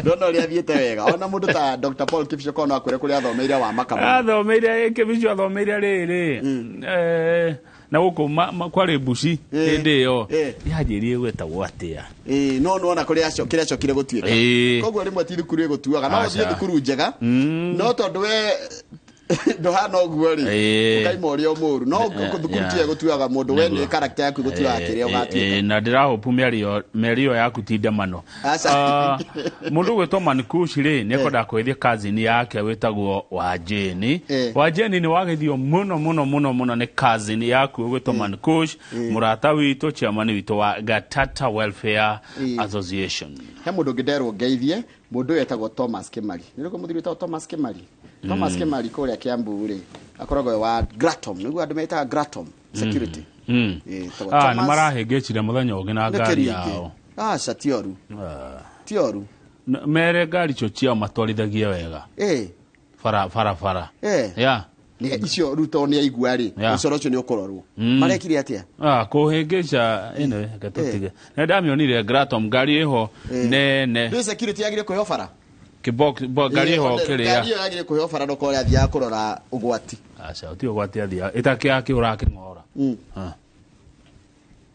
Speaker 1: Ndona ũrĩa athiĩte wega, ona mũndũ ta Dr. Paul Kipsho korwo no akwĩre kũrĩa athomeire wa Makama.
Speaker 3: Athomeire Kĩbicio, athomeire rĩrĩ, na gũkũ kwarĩ mbuci hĩndĩ ĩyo, yanjĩrie gwĩtagwo atĩa?
Speaker 1: Ĩĩ, no nĩwona kũrĩa kĩrĩa acokire gũtuĩka. Koguo rĩmwe ti thukuru ĩgũtuaga, no ũthiĩ
Speaker 3: Aca.
Speaker 1: thukuru njega, no tondũ we ndũhana ũguo rĩ, ũkaima ũrĩa o mũru. No thukuru tiyo ĩgũtuaga mũndũ, we nĩ character yaku ĩgũtuaga kĩrĩa ũgatuĩka.
Speaker 3: Na ndĩrahopu mĩario yaku ti ndemano.
Speaker 1: Aca.
Speaker 3: Mũndũ ũgwĩtwo Manikushi rĩ, nĩ ekwendaga kũgeithia cousin yake wĩtagwo Wajeni. Wajeni, nĩ wageithio mũno mũno mũno mũno nĩ cousin yaku ũgwĩtwo Manikush, mũrata witũ, chairman witũ wa Gatata Welfare Association.
Speaker 1: He mũndũ ũngĩ nderwo ngeithie, mũndũ ũyũ etagwo Thomas Kimari. Nĩ rĩkũ mũthuri wĩtagwo Thomas Kimari? Thomas Kimari kũrĩa Kiambu rĩ, akoragwo e wa Gratom, nĩguo andũ metaga Gratom. Security. Ĩtagwo
Speaker 3: Ah, nĩ
Speaker 1: Thomas.
Speaker 3: marahĩngĩcire mũthenya ũngĩ na
Speaker 1: Nĩ
Speaker 3: ngari
Speaker 1: kĩri ingĩ.
Speaker 3: yao.
Speaker 1: Aca, ti oru, ti oru.
Speaker 3: Mere ngari icio ciao matwarithagie wega. Bara bara bara. Ya.
Speaker 1: Nĩ icio Ruto nĩ aigua rĩ, ũcoro ũcio nĩ ũkũrorwo. Marekire atĩa?
Speaker 3: Ah, kũhĩngĩca ĩno, reke tũtige. Nĩ ndamĩonire Gratom ngari ĩho nene.
Speaker 1: Rĩu security yagire kũheo bara.
Speaker 3: Ngari ĩho
Speaker 1: Ngari
Speaker 3: kĩrĩa.
Speaker 1: ĩyo yagire kũheo bara no korĩa athiaga kũrora ũgwati.
Speaker 3: Aca, ũti ũgwati athiaga ĩtakĩakĩũra akĩng'ora. Ah.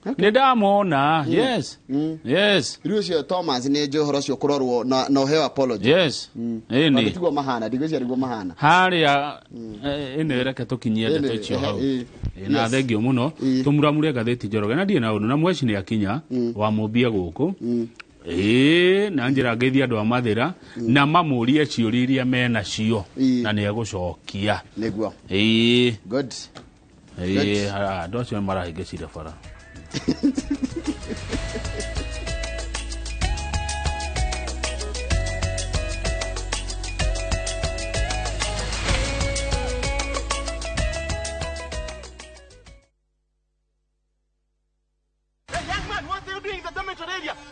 Speaker 3: Nĩ ndamona, yes. Yes.
Speaker 1: Rĩu ũcio Thomas nĩ njũĩ ũhoro ũcio kũrorwo na ũheo apology.
Speaker 3: Yes. Ĩni.
Speaker 1: Tondũ tiguo mahana, ndigwĩciria nĩguo mahana.
Speaker 3: Harĩa ĩno, reke tũkinyie ndeto
Speaker 1: Ĩni,
Speaker 3: icio hau. Na thengio mũno, tũmuramure ngathĩti Njoroge na ndirĩ na ũndũ na mweci nĩ akinya wa mũmbia gũkũ, ĩĩ, na njĩra ngeithia andũ a Mathĩra na mamũrie ciũria iria menacio na nĩ egũcokia.
Speaker 1: Nĩguo.
Speaker 3: Ĩĩ.
Speaker 1: Good.
Speaker 3: Ĩĩ, andũ acio nĩ marahĩngĩcire bara.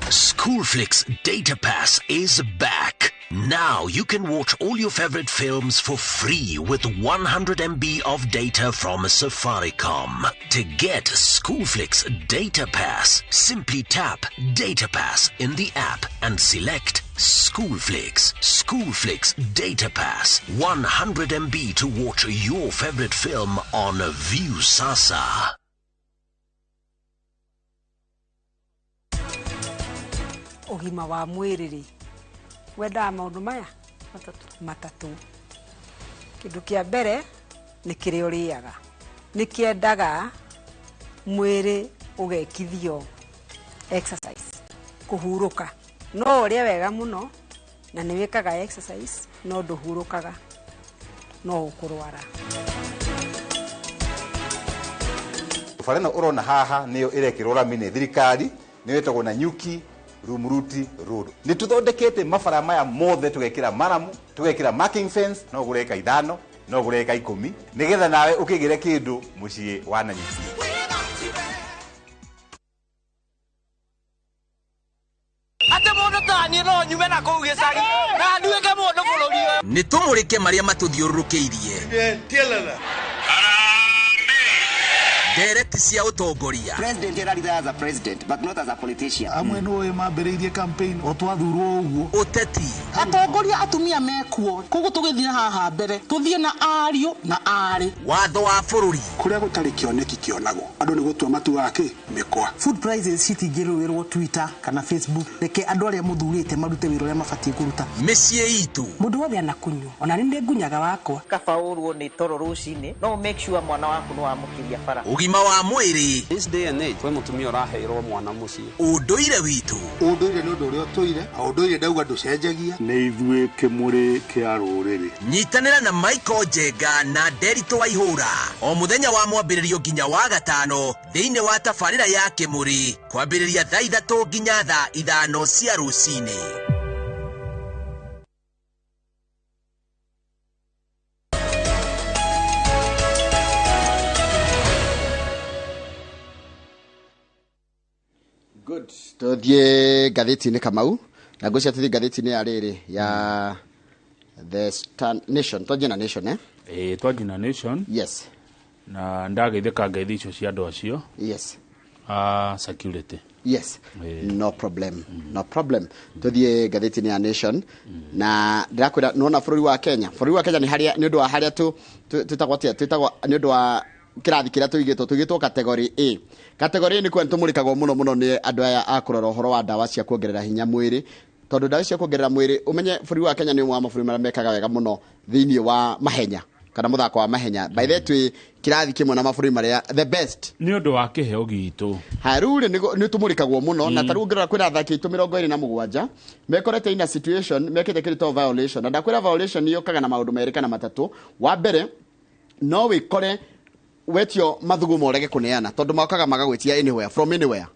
Speaker 29: Schoolflix Data Pass is back. Now you can watch all your favorite films for free with 100 MB of data from Safaricom. To get Schoolflix Data Pass, simply tap Data Pass in the app and select Schoolflix. Schoolflix Data Pass. 100 MB to watch your favorite film on Viusasa.
Speaker 23: Ũgima wa mwĩrĩ rĩ, wendaga maũndũ maya matatũ. Kĩndũ kĩa mbere nĩ kĩrĩa ũrĩaga, nĩ kĩendaga mwĩrĩ ũgekithio exercise, kũhurũka. No ũrĩe wega mũno na nĩ wĩkaga exercise no ndũhurũkaga, no ũkũrwara.
Speaker 4: Bara ĩno ũrona haha nĩyo ĩrekĩrwo rami nĩ thirikari, nĩyo ĩtagwo Nanyuki Rumuruti Road. Nĩ tũthondekete mabara maya mothe, tũgekĩra maramu, tũgekĩra marking fence, no ũgũre eka 5, no ũgũre eka 10, nĩgetha nawe ũkĩgĩre kĩndũ mũciĩ wa Nanyuki.
Speaker 25: Atä må ndå taniä no nyume na kå u gä cagi na nduä ke må ndå bå rå ri å yå.
Speaker 29: Nĩ tũmũrĩke marĩa matũthiũrũrũkĩirie, ndereti cia ũtongoria.
Speaker 5: President eraritha as a president, but not as a politician.
Speaker 6: Amwe nĩ mambĩrĩirie campaign o twathurwo ũguo.
Speaker 29: Ũteti.
Speaker 27: Atongoria atumia mekuo, koguo tũgĩthiĩ haha mbere tũthiĩ na ariũ na arĩ.
Speaker 29: Watho wa bũrũri.
Speaker 6: Kũrĩa gũtarĩ kĩoneki kĩonagwo, andũ nĩ gũtua matuaga kĩ mĩkwa.
Speaker 27: Food prices citingĩrũĩrwo Twitter kana Facebook. Reke andũ arĩa mũthurĩte marute wĩra ũrĩa mabatiĩ kũruta.
Speaker 29: Mĩciĩ itũ.
Speaker 23: Mũndũ wothe anakunyua, ona nĩ nĩ ngunyaga wakwa.
Speaker 8: Kaba ũrwo nĩ toro rũcinĩ, no make sure mwana waku nĩ wamũkĩria bara.
Speaker 29: Ũgima wa mwĩrĩ.
Speaker 9: This day and age kwĩ mũtumia ũraheirwo mwana mũciĩ.
Speaker 29: Ũndũire witũ.
Speaker 6: Ũndũire nĩ ũndũ ũrĩa ũtũire, na ũndũire ndauga ndũcenjagia.
Speaker 10: Nĩ ithuĩ kĩmũrĩ kĩa rũrĩrĩ.
Speaker 29: Nyitanĩra na Michael Njenga na Nderitũ Waihũra o mũthenya wa mwambĩrĩrio nginya wa gatano thĩinĩ wa tabarĩra ya Kĩmũrĩ, kwambĩrĩria thaa 3 nginya thaa 5 cia rũcinĩ.
Speaker 1: Good, tuthiĩ ngathĩti-inĩ, Kamau, na ngwĩciria tũthiĩ ngathĩti-inĩ ya rĩrĩ ya The Nation. Twanjie na Nation, eh?
Speaker 3: Ĩĩ, twanjie na Nation.
Speaker 1: Yes.
Speaker 3: Na ndageithĩka ngeithi icio cia andũ acio a security.
Speaker 1: Yes, no problem, no problem. Tuthiĩ ngathĩti-inĩ ya Nation na ndĩrakwĩra nĩwona bũrũri wa Kenya, bũrũri wa Kenya nĩ harĩa nĩ ũndũ wa harĩa tu twĩtagwo atĩa, twĩtagwo nĩ ũndũ wa kĩrathi kĩrĩa tũigĩtwo category A. Category A nĩ kuo tũmũrĩkagwo mũno mũno nĩ andũ aya a kũrora ũhoro wa ndawa cia kuongerera hinya mwĩrĩ, tondũ ndawa cia kuongerera mwĩrĩ, ũmenye bũrũri wa Kenya nĩ ũmwe wa mabũrũri marĩa mekaga wega mũno thĩinĩ wa mahenya kana mũthako wa mahenya. By the way, twĩ kĩrathi kĩmwe na mabũrũri marĩa the best
Speaker 3: nĩ ũndũ wa kĩheo gitũ.
Speaker 1: Haya, rĩu rĩ nĩ tũmũrĩkagwo mũno na tarĩu ũngĩrora kwĩna athaki aitũ 27 mekorete in a situation mekĩte kĩrĩtwo violation, na ndakwĩra violation yũkaga na maũndũ merĩ kana matatũ. Wa mbere, no wĩkore wetio mathugumo ũrege kũneana, tondũ mokaga magagwĩtia anywhere from anywhere,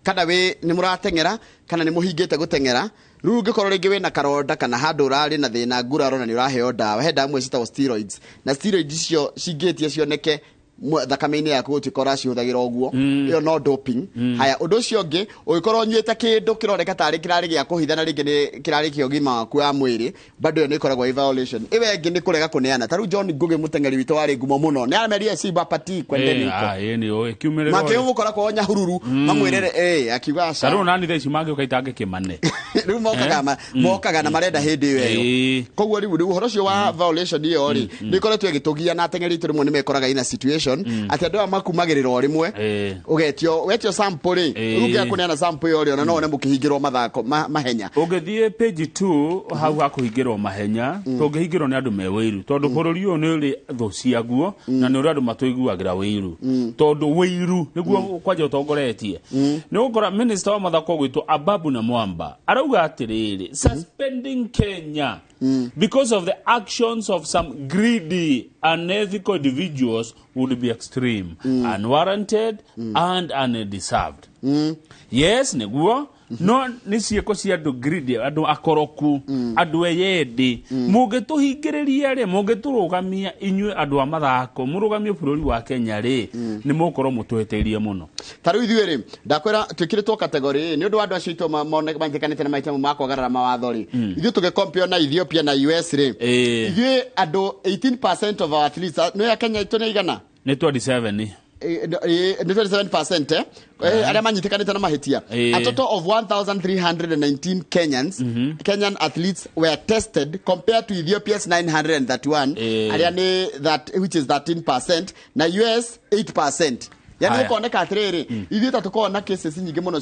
Speaker 1: kana wĩ nĩ mũrateng'era kana nĩ mũhingĩte gũteng'era. Rĩu ũngĩkorwo rĩngĩ wĩna karonda kana handũ ũrarĩ na thĩna nguraro na nĩ ũraheo ndawa, he ndawa imwe citagwo steroids, na steroids icio cingĩtie cioneke Thakame-inĩ yaku gũtuĩka ũracihũthagĩra ũguo, ĩyo no doping. Haya, ũndũ ũcio ũngĩ, ũngĩkorwo ũnyuĩte kĩndũ kĩroneka tarĩ kĩrarĩ gĩa kũhitha na rĩngĩ nĩ kĩrarĩ kĩa ũgima waku wa mwĩrĩ, bado ĩyo nĩ ĩkoragwo ĩ violation. Ĩyo ĩngĩ nĩ kũrega kũneana. Ta rĩu John Ngugi, mũteng'eri witũ warĩ ngumo mũno, nĩ arameria Simba Pati kwendeni huko.
Speaker 3: Ĩ nĩ ũĩ kiumĩrĩro.
Speaker 1: Makĩmũkora kwao Nyahururu, mamwĩrĩre akiuga aca.
Speaker 3: Ta rĩu nani thaa ici mangĩũka itangĩ kĩmane.
Speaker 1: Rĩu mokaga mokaga na marenda hĩndĩ ĩyo ĩyo. Koguo rĩu ũhoro ũcio wa violation ĩyo rĩ, nĩ ĩkoretwo ĩgĩtũgia na ateng'eri aitũ rĩmwe nĩ mekoraga ina situation atĩ andũ aya makumagĩrĩra o rĩmwe, ũgetio wetio sample rĩ, rĩu ũngĩaga kũneana sample ĩyo rĩ, ona no wone mũkĩhingĩrwo mathako mahenya.
Speaker 3: Ũngĩthiĩ page 2 hau hakũhingĩrwo mahenya, tũngĩhingĩrwo nĩ andũ me wĩiru, tondũ bũrũri ũyũ nĩ ũrĩ thũ ciaguo na nĩ ũrĩ andũ matũiguagĩra wĩiru, tondũ wĩiru nĩguo kwanja ũtongoretie. Nĩ ũgũkora minister wa mathako gwĩtwo Ababu na Mwamba arauga atĩrĩrĩ, "Suspending Kenya because of the actions of some greedy, unethical individuals would be extreme, unwarranted and undeserved." Yes, nĩguo, no nĩ ciĩko cia andũ greedy, andũ akoroku, andũ eyende. Mũngĩtũhingĩrĩria rĩ, mũngĩtũrũgamia inyuĩ andũ a mathako, mũrũgamie bũrũri wa Kenya rĩ, nĩ mũgũkorwo mũtũhĩtĩirie mũno.
Speaker 1: Ta rĩu ithuĩ rĩ, ndakwĩra twĩkĩrĩtwo category nĩ ũndũ wa andũ acio aitũ manyitĩkanĩte na mahĩtia ma kwagarara mawatho rĩ, ithuĩ tũgĩcompare na Ethiopia na US rĩ, ithuĩ andũ 18% of our athletes, nĩ ya Kenya itũ nĩ igana?
Speaker 3: Nĩ 27.
Speaker 1: Nĩ 27% arĩa manyitĩkanĩte na mahĩtia. A total of 1319 Kenyans, Kenyan athletes were tested compared to Ethiopia's 931, arĩa nĩ that, which is 13%, na US 8%. Yani ũkoneka atĩrĩrĩ, ithuĩ ta tũkoragwo na cases nyingĩ mũno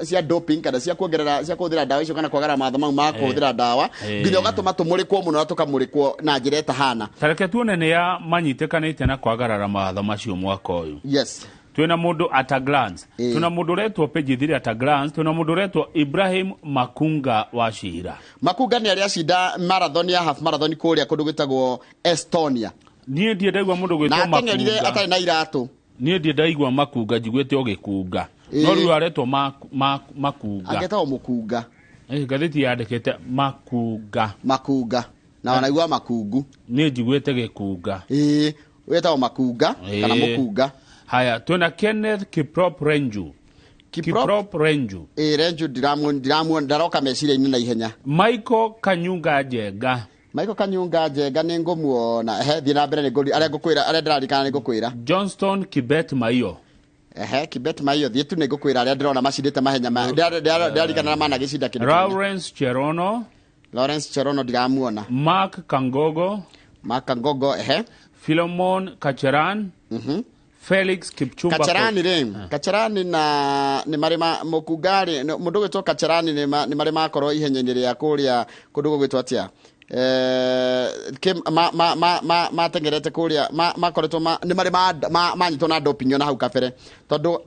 Speaker 1: cia doping kana cia kuongerera, cia kũhũthĩra ndawa icio kana kwagarara mawatho mau ma kũhũthĩra ndawa, nginya ũgatũma tũmũrĩkwo mũno na tũkamũrĩkwo na njĩra ĩtahana.
Speaker 3: Ta reke tuone nĩ ya manyitĩkanĩte na kwagarara mawatho macio mwaka ũyũ. Twĩna mũndũ at a glance, twĩna mũndũ ũretwo page 3 at a glance, twĩna mũndũ ũretwo Ibrahim Makunga wa Cira.
Speaker 1: Makunga nĩ arĩa acinda marathon ya half marathon kũrĩa kũndũ gwĩtagwo Estonia.
Speaker 3: Niĩ ndiĩ ndaigua mũndũ
Speaker 1: Na
Speaker 3: gwĩtwo
Speaker 1: ateng'erire
Speaker 3: Makunga.
Speaker 1: atarĩ na iratũ.
Speaker 3: Niĩ ndiĩ ndaigua Makunga, njiguĩte o gĩkunga, no rĩu aretwo Makunga.
Speaker 1: Angetagwo Mũkunga.
Speaker 3: Ngathĩti yandĩkĩte Makunga.
Speaker 1: Makunga na wanaigua Makungu.
Speaker 3: Niĩ njiguĩte gĩkunga.
Speaker 1: Ĩĩ, wĩtagwo Makunga kana Mũkunga.
Speaker 3: Haya, twĩna Kenneth Kiprop Renju. Kiprop Renju.
Speaker 1: Ĩĩ, Renju ndiramuona, ndaroka meciria-inĩ na ihenya.
Speaker 3: Michael Kanyunga Njenga.
Speaker 1: Michael Kanyunga Njenga nĩ ngũmuona. Ehe, thiĩ na mbere, nĩ ngũri arĩa ngũkwĩra, arĩa ndĩrarikana nĩ ngũkwĩra.
Speaker 3: Johnston Kibet Maiyo.
Speaker 1: Ehe, Kibet Maiyo, thiĩ tu, nĩ ngũkwĩra arĩa ndĩrona macindĩte mahenya ma ndĩrarikana mana gĩcinda kĩndũ kĩnene.
Speaker 3: Lawrence Cherono.
Speaker 1: Lawrence Cherono ndiramuona.
Speaker 3: Mark Kangogo.
Speaker 1: Mark Kangogo, ehe.
Speaker 3: Philemon Kacheran. Felix Kipchumba.
Speaker 1: Kacherani rĩ, Kacherani na nĩ marĩ ma Mũkunga rĩ, mũndũ ũgwĩtwo Kacherani nĩ marĩ makorwo ihenya-inĩ rĩa kũrĩa kũndũ gũgwĩtwo atĩa, matengerete kũrĩa, makoretwo nĩ marĩ manyitwo na doping ona hau kabere, tondũ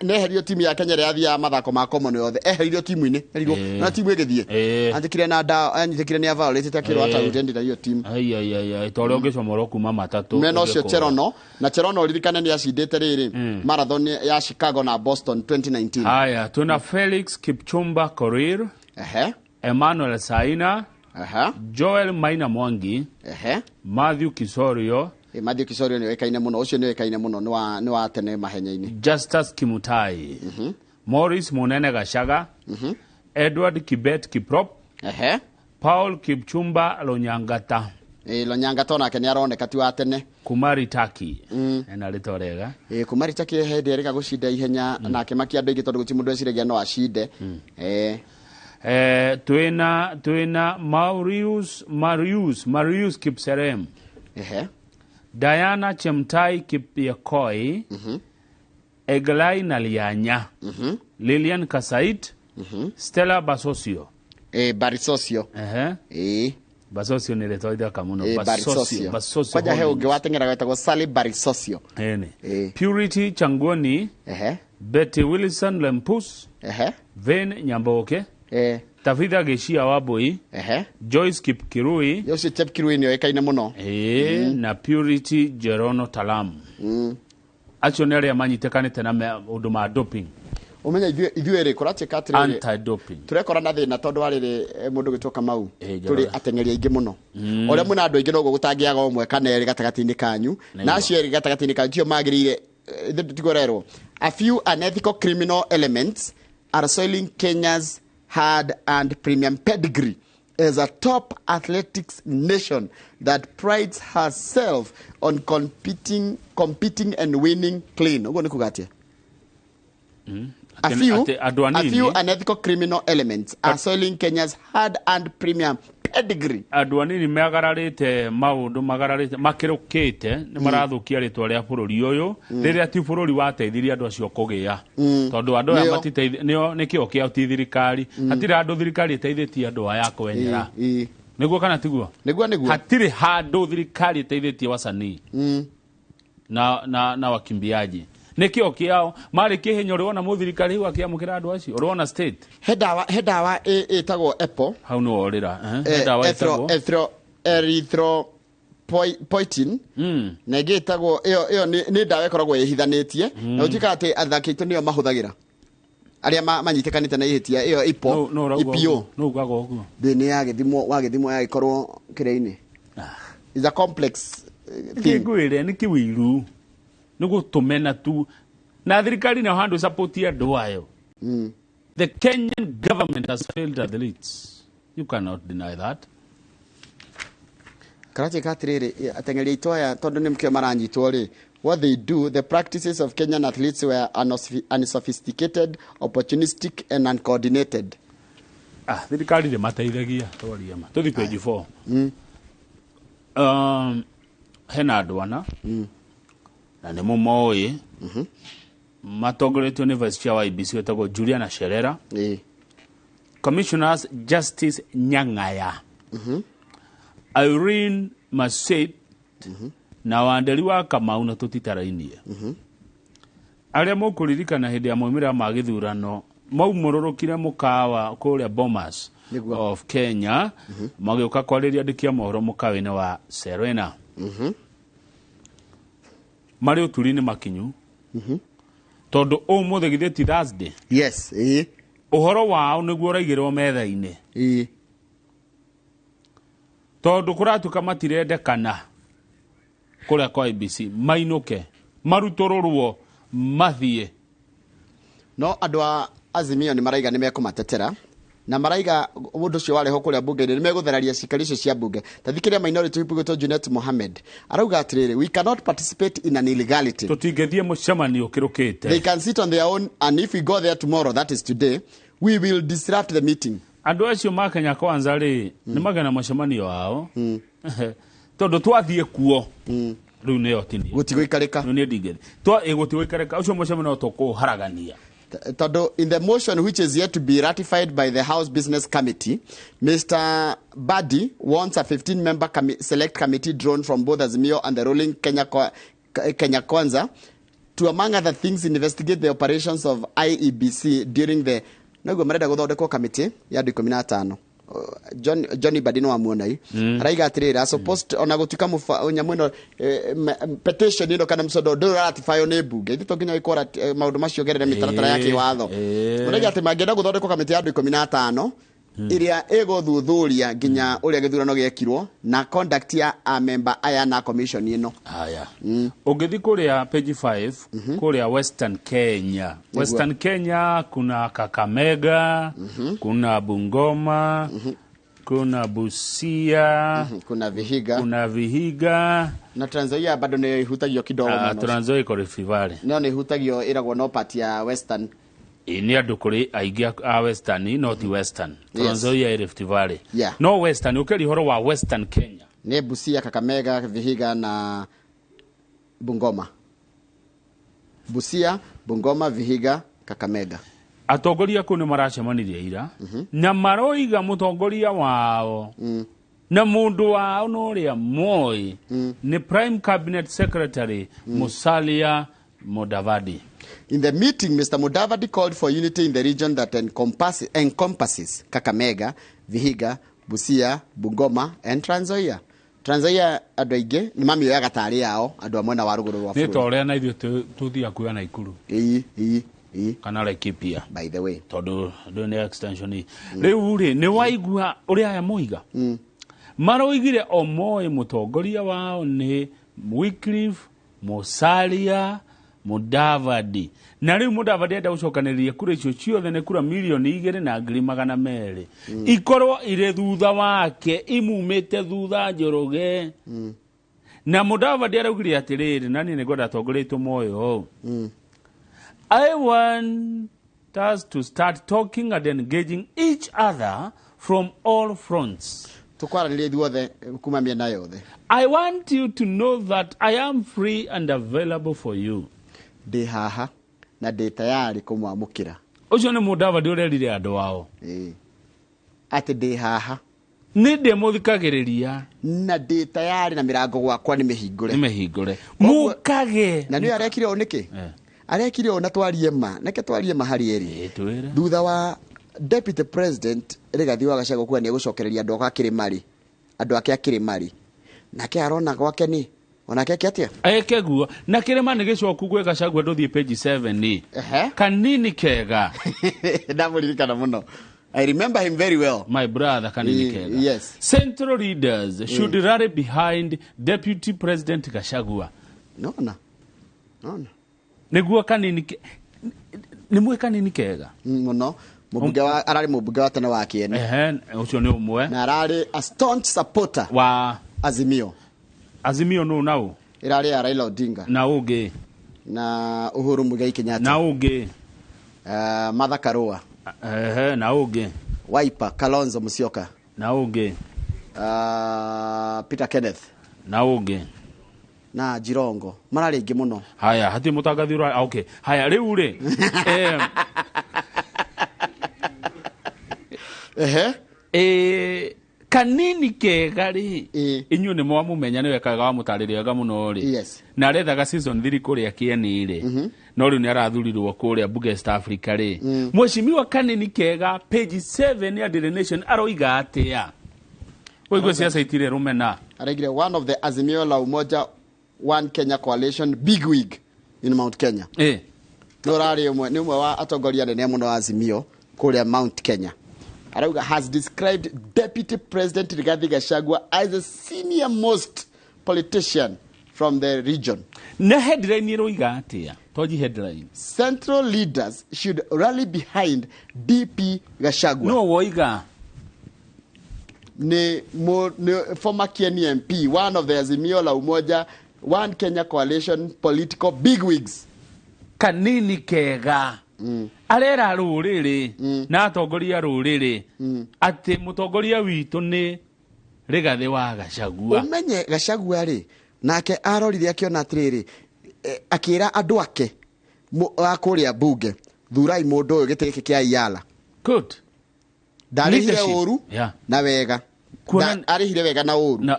Speaker 1: nĩ eheririo timu ya Kenya ĩrĩa yathiaga mathako ma Commonwealth, eheririo timu-inĩ, eherirwo na timu ĩgĩthiĩ anjĩkire na ndawa, anyitĩkire nĩ aviolated, akĩrwo atarutendi na hiyo timu.
Speaker 3: Ai ai ai ai, ta ũrĩa ũngĩcomorwo kuma matatũ.
Speaker 1: Mena ũcio
Speaker 3: ũgĩkũra.
Speaker 1: Cherono, na Cherono ririkane nĩ acindĩte rĩrĩ marathon ya Chicago na Boston 2019.
Speaker 3: Haya, tuna Felix Kipchumba Korir. Emmanuel Saina. Joel Maina Mwangi. Matthew Kisorio.
Speaker 1: Matthew Kisorio nĩ oĩkaine mũno, ũcio nĩ oĩkaine mũno, nĩ wa tene mahenya-inĩ.
Speaker 3: Justus Kimutai. Morris Munene Gashaga. Edward Kibet Kiprop. Paul Kipchumba Lonyangata.
Speaker 1: Lonyangata onake nĩ aroneka ti wa tene.
Speaker 3: Kumari Taki. Ena rĩtwa rĩega.
Speaker 1: Kumari Taki hĩndĩ erĩga gũcinda ihenya nake makia andũ aingĩ, tondũ gũtirĩ mũndũ eciragia no acinde.
Speaker 3: Twĩna Marius Kipserem. Diana Chemtai Kipyekoi. Eglai Nalianya. Lilian Kasait. Stella Basosio.
Speaker 1: Barisosio.
Speaker 3: Basosio nĩ rĩtwa ithaka mũno.
Speaker 1: Barisosio.
Speaker 3: Basosio.
Speaker 1: Kwanja he
Speaker 3: Holdings.
Speaker 1: ũngĩ wateng'eraga wetagwo Sally Barisosio.
Speaker 3: Ene. Purity Changoni. Betty Wilson Lempus. Vane Nyamboke. Tavitha Geshia Wabui. Joyce Kipkirui.
Speaker 1: Ũcio Chepkirui nĩ oĩkaine mũno.
Speaker 3: Na Purity Jerono Talam. Acio nĩ arĩa manyitĩkanĩte na ũndũ ma doping.
Speaker 1: Ũmenye ithuĩ rĩ kũratuĩka atĩrĩrĩ,
Speaker 3: Anti doping.
Speaker 1: Tũrekora na thĩna tondũ wa rĩrĩ, mũndũ gwĩtwo Kamau,
Speaker 3: Njoroge.
Speaker 1: tũrĩ ateng'eri aingĩ mũno. Ũrĩa mwĩna andũ aingĩ noguo gũtangĩaga ũmwe kana erĩ gatagatĩ-inĩ kanyu, na acio erĩ gatagatĩ-inĩ kanyu tio magĩrĩire, ithuĩ tũtigũrerwo. A few unethical criminal elements are soiling Kenya's hard and premium pedigree as a top athletics nation that prides herself on competing and winning clean. Ũguo nĩ kuga atĩa? A few,
Speaker 3: Atĩ andũ
Speaker 1: a
Speaker 3: anini
Speaker 1: few unethical criminal elements are soiling Kenya's hard and premium pedigree.
Speaker 3: Andũ anini magararĩte maũndũ, magararĩte, makĩrũkĩte, nĩ marathũkia rĩtwa rĩa bũrũri ũyũ, rĩrĩa ti bũrũri wateithirie andũ acio kũgĩa, tondũ andũ aya
Speaker 1: Nĩo.
Speaker 3: matiteithĩ nĩo nĩkĩo kĩao ti thirikari. Hatirĩ handũ thirikari ĩteithĩtie andũ aya kwenyera. Nĩguo kana tiguo?
Speaker 1: Nĩguo.
Speaker 3: Hatirĩ handũ thirikari ĩteithĩtie wasanii na wakimbiaji, nĩkĩo kĩao marĩ kĩhenyo. Ũrĩwona mũthirikari rĩu akĩamũkĩra andũ acio? Ũrĩwona state?
Speaker 1: He ndawa ĩtagwo EPO.
Speaker 3: Hau nĩ worĩra. He ndawa ĩtagwo
Speaker 1: Erythropoietin, na ĩngĩ ĩtagwo ĩyo nĩ ndawa ĩkoragwo ĩhithanĩtie, na gũtuĩka atĩ athaki aitũ nĩyo mahũthagĩra arĩa manyitĩkanĩte na ihĩtia ĩyo IPO.
Speaker 3: No ũrauga
Speaker 1: EPO.
Speaker 3: ũguo? No ugaga ũguo?
Speaker 1: Thĩ yagĩthimwo, wagĩthimwo yagĩkorwo kĩrĩa-inĩ is a complex thing.
Speaker 3: Ngwĩre nĩ kĩwĩiru, nĩ gũtũmena tu, na thirikari nayo handũ support andũ ayo. The Kenyan government has failed athletes, you cannot deny that.
Speaker 1: Karatuĩka atĩrĩrĩ, ateng'eri aitũ aya, tondũ nĩ kĩo maranyitwo rĩ, what they do, the practices of Kenyan athletes were unsophisticated, opportunistic and uncoordinated.
Speaker 3: Ah, thirikari ndĩ mateithagia, twarie ma. Tũthi page 4. Hena andũ ana, na nĩ mũmoĩ, matongoretio nĩ vice chair wa IEBC wĩtagwo Juliana Cherera, commissioners Justice Nyang'aya, Irene Masit na Wanderi wa Kamau, na tũtitarainie arĩa mũkũririkana hĩndĩ ya maumĩrĩra ma gĩthurano maumũrũrũkire mũkawa kũrĩa Bomas of Kenya, magĩũka kwarĩria andĩki a mohoro mũkawa-inĩ wa Serena. Marĩ ũturi-inĩ makinyu, tondũ ũmũthĩ githĩ ti Thursday?
Speaker 1: Yes, ĩĩ.
Speaker 3: Ũhoro wao nĩguo ũraigĩrwo metha-inĩ, tondũ kũratuĩka matirendekana kũrĩa kwa IEBC, mainũke, marutũrũrwo, mathiĩ.
Speaker 1: No andũ a Azimio nĩ maraiga nĩ mekũmatetera, na maraiga ũndũ ũcio warehwo kũrĩa bunge-inĩ nĩ megũtheraria cikari icio cia bunge. Ta thikĩrĩria minority whip gwĩtwo Junet Mohammed, arauga atĩrĩrĩ, "We cannot participate in an illegality."
Speaker 3: Tũtingĩthiĩ mũcemanio ũkĩrũkĩte.
Speaker 1: They can sit on their own, and if we go there tomorrow, that is today, we will disrupt the meeting.
Speaker 3: Andũ acio ma Kenya Kwanza rĩ, nĩ magena mũcemanio wao, tondũ twathiĩ kuo rĩu nĩyo tinia.
Speaker 1: Gũtigũikarĩka.
Speaker 3: Rĩu niĩ ndingĩthiĩ. Twa ĩ gũtigũikarĩka, ũcio mũcemanio tũkũharagania.
Speaker 1: Tondũ in the motion, which is yet to be ratified by the House Business Committee, Mr. Badi wants a 15-member select committee drawn from both Azimio and the ruling Kenya Kwanza to, among other things, investigate the operations of IEBC during the noguo marenda gũthondekwo kamĩtĩ ya andũ 15. John Badi no wamuona araiga atĩrĩrĩ, supposed ona gũtuĩka nyamũ ĩno, petition ĩno kana mswada ndũrĩ ũratifywo nĩ mbunge, ithuĩ to nginya gĩkorwo maũndũ macio gerere mĩtaratara ya kĩwatho. Maraiga atĩ mangĩenda gũthondekwo kamĩtĩ ya andũ 15 ĩrĩa ĩgũthuthuria nginya ũrĩa gĩthurano gĩekirwo na conduct ya amemba aya na commission ĩno.
Speaker 3: Haya, ũngĩthiĩ kũrĩa page 5, kũrĩa Western Kenya. Western Kenya kuna Kakamega, kuna Bungoma, kuna Busia,
Speaker 1: kuna Vihiga,
Speaker 3: kuna Vihiga.
Speaker 1: Na Trans Nzoia bado nĩ ihutagio kidogo mũno.
Speaker 3: Trans Nzoia iko Rift Valley.
Speaker 1: No nĩ ihutagio, ĩragwo no part ya Western.
Speaker 3: Ĩ, nĩ andũ kũrĩ aingĩ a Western, no ti Western. Trans Nzoia ĩ Rift Valley. No Western, ũkĩaria ũhoro wa Western Kenya,
Speaker 1: nĩ Busia, Kakamega, Vihiga na Bungoma. Busia, Bungoma, Vihiga, Kakamega.
Speaker 3: Atongoria kũu nĩ maracemanirie ira, na maroiga mũtongoria wao na mũndũ wao na ũrĩa moĩ nĩ Prime Cabinet Secretary Musalia Mudavadi.
Speaker 1: In the meeting, Mr. Mudavadi called for unity in the region that encompasses Kakamega, Vihiga, Busia, Bungoma and Trans Nzoia. Trans Nzoia andũ aingĩ nĩ mamĩoyaga tarĩ yao, andũ a mwena wa rũgũrũ rwa
Speaker 3: Nĩ ta
Speaker 1: bũrũri.
Speaker 3: ũrĩa na ithuĩ tũthiaga kuoya Naikuru.
Speaker 1: Ĩĩ.
Speaker 3: Kana Laikipia.
Speaker 1: By the way,
Speaker 3: tondũ ndũ nĩ extension ĩ. Rĩu rĩ, nĩ waigua ũrĩa aya moiga? Maroigire o moĩ mũtongoria wao nĩ Wycliffe Musalia Mudavadi, na rĩu Mudavadi enda gũcokanĩrĩria kura icio ciothe, nĩ kura 2,200,000, ikorwo irĩ thutha wake, imumĩte thutha Njoroge. Na Mudavadi araugire atĩrĩrĩ, na niĩ nĩngwenda atongoria moyo ũũ, "I want us to start talking and engaging each other from all fronts."
Speaker 1: Tukwaranĩria ithuothe kuma mĩena yothe.
Speaker 3: "I want you to know that I am free and available for you."
Speaker 1: Ndĩ haha na ndĩ tayari kũmwamũkĩra.
Speaker 3: Ũcio nĩ Mudavadi ũrerire andũ ao.
Speaker 1: Atĩ ndĩ haha.
Speaker 3: Nĩ ndĩmũthikagĩrĩria.
Speaker 1: Na ndĩ tayari, na mĩrango gwakwa nĩ mĩhingũre.
Speaker 3: Nĩ mĩhingũre. Mũkage.
Speaker 1: Na nĩ arekire ũũ nĩkĩ? Arekire ũũ na twarie ma, neke twarie ma harĩ erĩ.
Speaker 3: Twĩre.
Speaker 1: Thutha wa Deputy President Rigathi wa Gachagua kuga nĩ egũcokereria andũ ake a kĩrĩma-rĩ, andũ ake a kĩrĩma-rĩ, nake arona gwake nĩ onake eke atĩa?
Speaker 3: Eke guo. Na kĩrĩma nĩ gĩcoku gwĩ Gachagua, ndũthiĩ page 7. Kanini kega.
Speaker 1: Ndamũririkana mũno. I remember him very well.
Speaker 3: My brother Kanini Kega.
Speaker 1: Yes.
Speaker 3: Central leaders should rally behind Deputy President Gachagua.
Speaker 1: Nona. Nona.
Speaker 3: Nĩguo Kanini nĩ mwĩ Kanini Kega.
Speaker 1: Mũno. Mũmbunge wa ararĩ mũmbunge wa tene wa Kieni.
Speaker 3: Ehe, ũcio nĩ ũmwe.
Speaker 1: Na ararĩ a staunch supporter
Speaker 3: wa
Speaker 1: Azimio.
Speaker 3: Azimio nũ nau?
Speaker 1: Ĩrarĩ ya Raila Odinga.
Speaker 3: Na ũngĩ.
Speaker 1: Na Uhuru Muigai Kenyatta.
Speaker 3: Na ũngĩ.
Speaker 1: Martha Karua.
Speaker 3: Ehe, na ũngĩ.
Speaker 1: Wiper Kalonzo Musyoka.
Speaker 3: Na ũngĩ.
Speaker 1: Peter Kenneth.
Speaker 3: Na ũngĩ.
Speaker 1: Na Jirongo. Mararĩ aingĩ mũno.
Speaker 3: Haya, hatirĩ mũtangathi ũra, okay. Haya, rĩu rĩ.
Speaker 1: Ehe.
Speaker 3: Kanini Kega rĩ, inyuĩ nĩ mwamũmenya, nĩwe kega wamũtarĩria wega mũno rĩ. Na arethaga season 3 kũrĩa Kieni rĩ, no rĩu nĩ arathurirwo kũrĩa Bunge East Africa rĩ. Mheshimiwa Kanini Kega, page 7 ya Daily Nation, aroiga atĩa? Ũigue ciaca itirĩ rũmena.
Speaker 1: Araigire one of the Azimio la Umoja One Kenya coalition bigwig in Mount Kenya. Nĩ ũrarĩ ũmwe, nĩ ũmwe wa atongoria anene mũno a Azimio kũrĩa Mount Kenya. Arauga has described Deputy President Rigathi Gachagua as the senior most politician from the region.
Speaker 3: Na headline ĩroiga atĩa? Toji headline.
Speaker 1: Central leaders should rally behind DP Gachagua.
Speaker 3: No woiga.
Speaker 1: Ni former Kieni MP, one of the Azimio la Umoja One Kenya coalition political bigwigs.
Speaker 3: Kanini Kega. Arera rũrĩrĩ na atongoria rũrĩrĩ atĩ mũtongoria witũ nĩ Rigathi wa Gachagua.
Speaker 1: Ũmenye Gachagua rĩ, nake arorire akĩona atĩrĩrĩ, akĩra andũ ake a kũrĩa mbunge, thurai mũndũ ũyũ gĩtĩ gĩkĩ kĩa Iala.
Speaker 3: Good.
Speaker 1: Ndarĩhire
Speaker 3: Leadership.
Speaker 1: ũru na wega. Arĩhire wega na ũru.
Speaker 3: Na,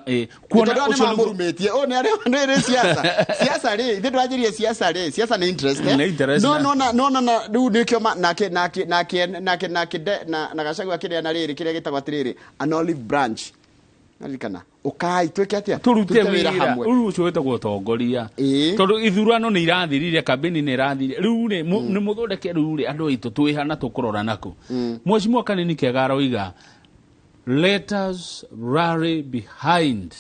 Speaker 3: kuona
Speaker 1: Tondũ nĩ
Speaker 3: ũcio nĩguo-
Speaker 1: mamũrumĩtie. Ũũ nĩ arĩa nĩ rĩ siasa. Siasa rĩ, ithuĩ ndũranjĩrie siasa rĩ, siasa nĩ interest, eh?
Speaker 3: Nĩ interest,
Speaker 1: No,
Speaker 3: na-
Speaker 1: no, na, no, no, na, rĩu nĩkĩo nake, nake, nake, nake, nake, de, na, na Gachagua akĩrĩa na rĩrĩ, kĩrĩa gĩtagwo atĩrĩrĩ, an olive branch. Naririkana. Ũkai, twĩke atĩa?
Speaker 3: Tũrute
Speaker 1: Tũrute wĩra
Speaker 3: wĩra.
Speaker 1: hamwe.
Speaker 3: Rĩu ũcio wĩtagwo ũtongoria. Tondũ ithurano nĩ irathirire, kambĩni nĩ irathirire. Rĩu rĩ, nĩ mũthondeke rĩu rĩ, andũ aitũ twĩ ha na tũkũrora nakũ? Mheshimiwa Kanini Kega aroiga, let us rally behind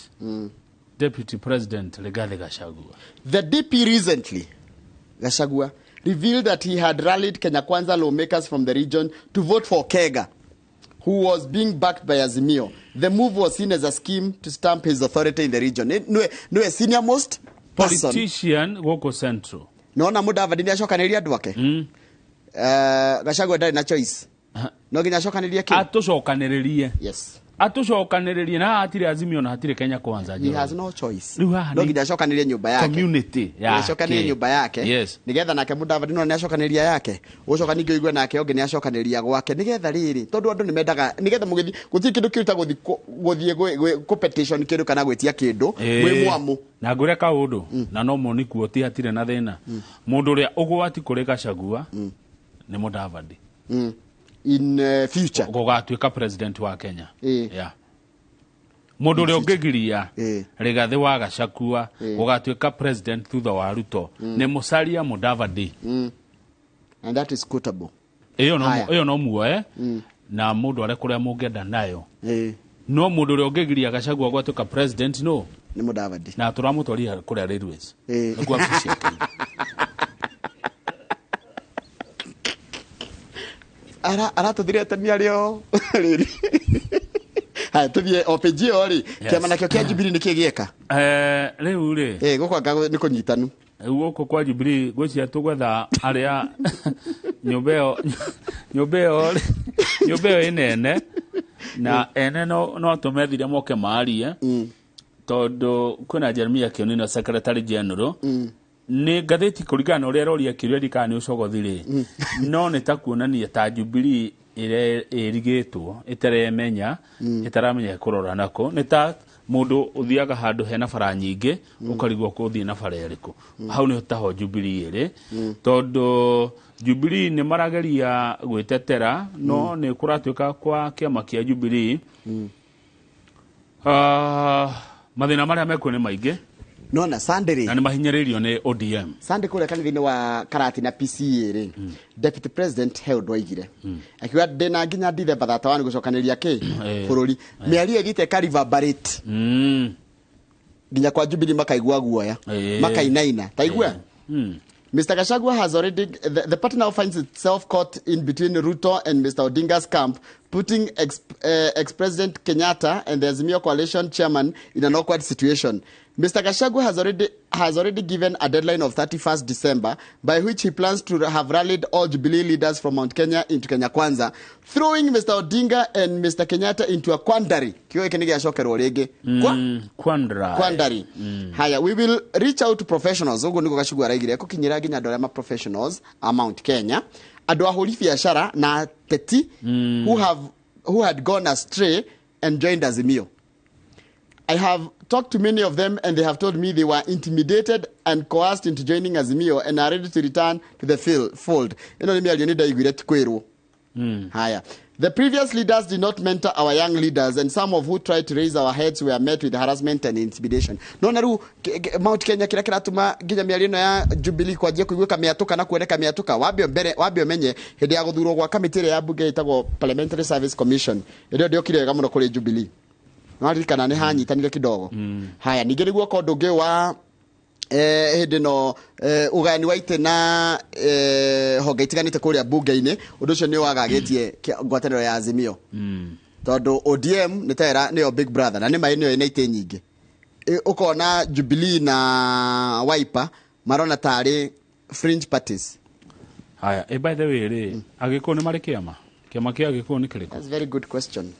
Speaker 3: Deputy President Rigathi Gachagua.
Speaker 1: The DP recently, Gachagua, revealed that he had rallied Kenya Kwanza lawmakers from the region to vote for Kega, who was being backed by Azimio. The move was seen as a scheme to stamp his authority in the region. Nwe senior most person.
Speaker 3: Politician gũkũ Central.
Speaker 1: Nona Mudavadi nĩ acokanĩrĩria andũ ake. Gachagua ndarĩ na choice. No nginya acokanĩrĩrie kĩ?
Speaker 3: Atũcokanĩrĩrie.
Speaker 1: Yes.
Speaker 3: Atũcokanĩrĩrie na haha hatirĩ Azimio na hatirĩ Kenya Kwanza.
Speaker 1: He has no choice.
Speaker 3: Rĩu haha
Speaker 1: No
Speaker 3: nĩ
Speaker 1: nginya acokanĩrĩrie nyũmba yake.
Speaker 3: Community yake.
Speaker 1: Acokanĩrĩrie nyũmba yake.
Speaker 3: Yes.
Speaker 1: Nigetha nake Mudavadi no nĩ acokanĩrĩria yake. Ũcoka ningĩ ũigue nake ũngĩ nĩ acokanĩrĩria gwake. Nigetha rĩrĩ, tondũ andũ nĩ mendaga, nigetha mũgĩthiĩ, gũtirĩ kĩndũ kĩũru ta gũthiĩ gũthiĩ kũ petition kĩndũ kana gwĩtia kĩndũ, mwĩ mwamu.
Speaker 3: Na ngwĩre kaũndũ, na no moni kuo ti hatirĩ na thĩna. Mũndũ ũrĩa ũgwati kũrĩ Gachagua nĩ Mudavadi.
Speaker 1: In future.
Speaker 3: Gũgatuĩka president wa Kenya. Yeah. Mũndũ ũrĩa ũngĩgiria Rigathi wa Gachagua gũgatuĩka president thutha wa Ruto nĩ Musalia Mudavadi.
Speaker 1: And that is quotable.
Speaker 3: Ĩyo no
Speaker 1: Haya.
Speaker 3: ĩyo no muoe na mũndũ arĩa kũrĩa mũngĩenda nayo.
Speaker 1: Ĩĩ.
Speaker 3: No mũndũ ũrĩa ũngĩgiria Gachagua gwatuĩka president no
Speaker 1: nĩ Mudavadi.
Speaker 3: Na tũramũtwarire kũrĩa railways.
Speaker 1: Ĩĩ.
Speaker 3: Nĩkuo wabici ciake.
Speaker 1: Aratũthire atemi arĩo rĩrĩ. Haya, tũthiĩ o page ĩyo rĩ.
Speaker 3: Yes.
Speaker 1: Kĩama nakĩo kĩa Jubilee nĩkĩĩ gĩeka?
Speaker 3: Rĩu rĩ.
Speaker 1: Gũkũ anga nĩ kũnyitanu.
Speaker 3: Rĩu gũkũ kwa Jubilee ngwĩciria tũgwetha arĩa nyũmba ĩyo nyũmba ĩyo rĩ, nyũmba ĩyo ĩnene na ene no tũmethire moke marie tondũ kwĩna Jeremiah Kĩonino secretary general. Nĩ ngathĩti kũringana na ũrĩa ĩroria kĩũria ndikana nĩ ũcogothi rĩ, no nĩ ta kuonania ta Jubilee ĩrĩa ĩrigĩtwo ĩtaremenya ĩtaramenya kũrora nako, nĩ ta mũndũ ũthiaga handũ hena bara nyingĩ ũkarigwo kũthiĩ na bara ĩrĩkũ. Hau nĩho taho Jubilee ĩrĩ, tondũ Jubilee nĩ marageria gwĩtetera no nĩ kũratuĩka kwa kĩama kĩa Jubilee mathĩna marĩa mekuo nĩ maingĩ.
Speaker 1: Nona Sunday rĩ,
Speaker 3: na nĩ mahinyĩrĩirio nĩ ODM.
Speaker 1: Sunday kũrĩa kanitha-inĩ wa Karatina PCA rĩ, Deputy President he ũndũ aigire akiuga ndĩna nginya December 31 gũcokanĩria kĩ bũrũri. Mĩario ĩthiĩte ĩka reverberate nginya kwa Jubilee makaigua guoya, makainaina taigua. Mr. Gachagua has already, the party now finds itself caught in between Ruto and Mr. Odinga's camp, putting ex-President Kenyatta and the Azimio coalition chairman in an awkward situation. Mr. Gachagua has already given a deadline of 31st December, by which he plans to have rallied all Jubilee leaders from Mount Kenya into Kenya Kwanza, throwing Mr. Odinga and Mr. Kenyatta into a quandary. Kiugo gĩkĩ nĩ gĩacokerwo rĩngĩ.
Speaker 3: Quandary.
Speaker 1: Quandary. Haya, we will reach out to professionals. Ũguo nĩguo Gachagua araigire, gũkinyĩra nginya andũ arĩa ma professionals a Mount Kenya, andũ ahũri biacara na ateti who had gone astray and joined Azimio. I have talked to many of them and they have told me they were intimidated and coerced into joining Azimio and are ready to return to the fold. Ĩno nĩ mĩario nĩ ndaiguire ti kwĩrwo. Haya. The previous leaders did not mentor our young leaders, and some of who tried to raise our heads were met with harassment and intimidation. No na rĩu Mount Kenya kĩrĩa kĩratũma nginya mĩario ĩno ya Jubilee kwanjia kũiguĩka mĩatũka na kuoneka mĩatũka, wambe mbere wambe ũmenye hĩndĩ ya gũthurwo gwa kamĩtĩ ĩrĩa ya bunge ĩtagwo Parliamentary Service Commission, ĩrĩa ndĩokire wega mũno kũrĩ Jubilee. Nĩwaririkana nĩ hanyitanire kidogo. Haya, ningĩ nĩguo okorwo ũndũ ũngĩ wa hĩndĩ ĩno ũgayani wa itĩ na honge itiganĩte kũrĩa bunge-inĩ, ũndũ ũcio nĩ wagagĩtie ngwatanĩro ya Azimio. Tondũ ODM nĩ ta nĩyo big brother na nĩ maĩ nĩyo ĩna itĩ nyingĩ. Ũkona Jubilee na Wiper marona tarĩ fringe parties.
Speaker 3: Haya, by the way rĩ, Agĩkũyũ nĩ marĩ kĩama? Kĩama kĩa Agĩkũyũ nĩ kĩrĩkũ?
Speaker 1: That's a very good question.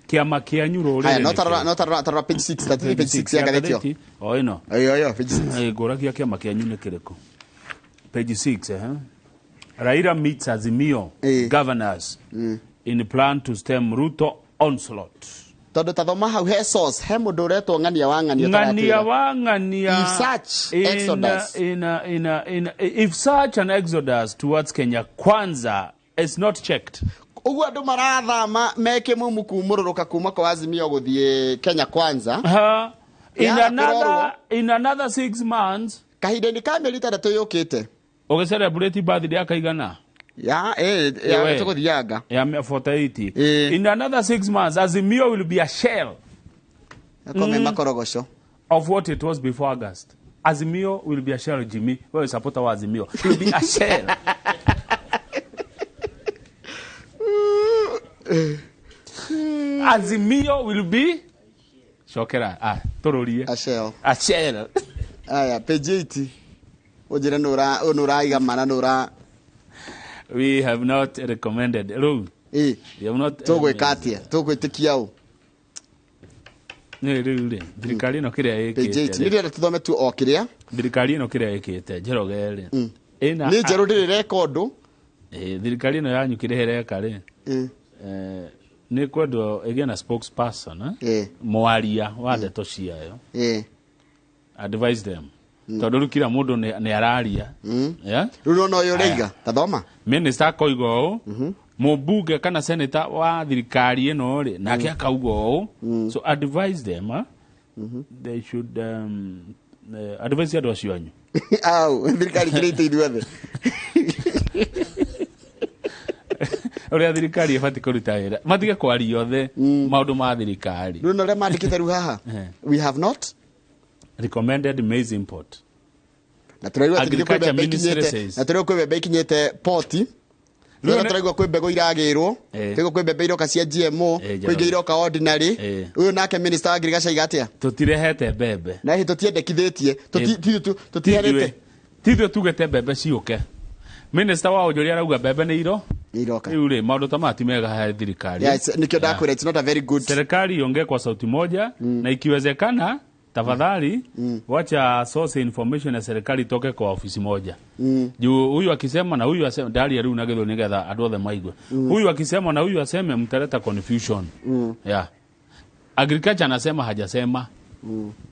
Speaker 3: Kĩama kĩanyu rũrĩrĩ
Speaker 1: Haya,
Speaker 3: nĩ
Speaker 1: no tarora
Speaker 3: kĩrĩkũ?
Speaker 1: no tarora tarora page 6, 33 page 6 ya ngathĩti ĩyo.
Speaker 3: O ĩno.
Speaker 1: Ĩyo ĩyo page 6.
Speaker 3: Ngũragia kĩama kĩanyu nĩ kĩrĩkũ? Page 6, Raila meets Azimio governors in plan to stem Ruto onslaught.
Speaker 1: Tondũ tathoma hau he source, he mũndũ ũretwo Ng'ania wa Ng'ania
Speaker 3: Ng'ania
Speaker 1: ũtaratwĩra.
Speaker 3: wa Ng'ania.
Speaker 1: If such exodus.
Speaker 3: If such an exodus towards Kenya Kwanza is not checked.
Speaker 1: Ũguo andũ marathama meke mumu kumũrũrũka kuma kwa Azimio gũthiĩ Kenya Kwanza.
Speaker 3: In another 6 months.
Speaker 1: Kahinda-inĩ ka mĩeri ĩtandatũ yũkĩte.
Speaker 3: Ũgĩcelebrate birthday akaigana?
Speaker 1: Ya, ya, tũgũthianga.
Speaker 3: Ya 48. In another 6 months, Azimio will be a shell.
Speaker 1: Akome makorogoco.
Speaker 3: Of what it was before August. Azimio will be a shell, Jimmy. Wewe supporter wa Azimio. It will be a shell. Azimio will be Shokera. Tororie.
Speaker 1: A shell.
Speaker 3: A shell.
Speaker 1: Aya, page 80. Ujira nura nuraiga mana nura.
Speaker 3: We have not recommended. Rule. We have not.
Speaker 1: Tũgwĩka atĩa? Tũgwĩtĩkia ũ?
Speaker 3: Nĩ rĩu rĩ, thirikari ĩno kĩrĩa
Speaker 1: Page
Speaker 3: ĩkĩte
Speaker 1: 8. Nĩ ndĩrenda tũthome tu o kĩrĩa.
Speaker 3: Thirikari ĩno kĩrĩa ĩkĩte, Njoroge rĩ. Ĩna
Speaker 1: Nĩ njerũ ndĩrĩ ĩreka ũndũ.
Speaker 3: Thirikari ĩno yanyu kĩrĩa ĩreka rĩ. Nĩ kwendwo ĩgĩe na spokesperson, mwaria wa ndeto ciayo. Advise them. Tondũ rĩu kila mũndũ nĩ araria. Yeah?
Speaker 1: Rĩu nona ũyũ ũraiga, tathoma.
Speaker 3: Minister akoiga ũũ, mũmbunge kana senator wa thirikari ĩno rĩ, nake akauga ũũ. So advise them, they should advise andũ acio anyu.
Speaker 1: Au, thirikari kĩrĩa iteithuothe.
Speaker 3: Ũrĩa thirikari ĩbatiĩ kũruta wĩra, matige kwaria othe maũndũ ma thirikari.
Speaker 1: Rĩu na ũrĩa mandĩkĩte rĩu haha, we have not
Speaker 3: recommended maize import.
Speaker 1: Na tũraigua atĩ kwĩ
Speaker 3: Agriculture
Speaker 1: mbembe
Speaker 3: Ministry
Speaker 1: ikinyĩte
Speaker 3: says.
Speaker 1: na tũraigua kwĩ mbembe ikinyĩte poti.
Speaker 3: Rĩu
Speaker 1: Rĩu tũraigua kwĩ mbegũ iragĩrwo, tũraigua kwĩ mbembe iroka cia GMO, kwĩ ingĩ iroka ordinary. Ũyũ nake minister wa agriculture aiga atĩa?
Speaker 3: Tũtirehete mbembe.
Speaker 1: Na hihi tũtiendekithĩtie, tũtiheanĩte.
Speaker 3: Tithuĩ tugĩte mbembe ciũke. Minister wa ũnjũria arauga mbembe nĩ iro
Speaker 1: iroka.
Speaker 3: Rĩu rĩ, maũndũ ta maya ti mega he thirikari.
Speaker 1: Yeah, nikio ndakwĩra, it's not a very good.
Speaker 3: Serikali iongee kwa sauti moja, na ikiwezekana tafadhali wacha source information ya serikali itoke kwa ofisi moja. Juu huyu akisema na huyu aseme, ndaria rĩu na gĩthũri nĩgetha andũ othe maigue. Huyu akisema na huyu aseme, mtaleta confusion. Yeah. Agriculture anasema hajasema.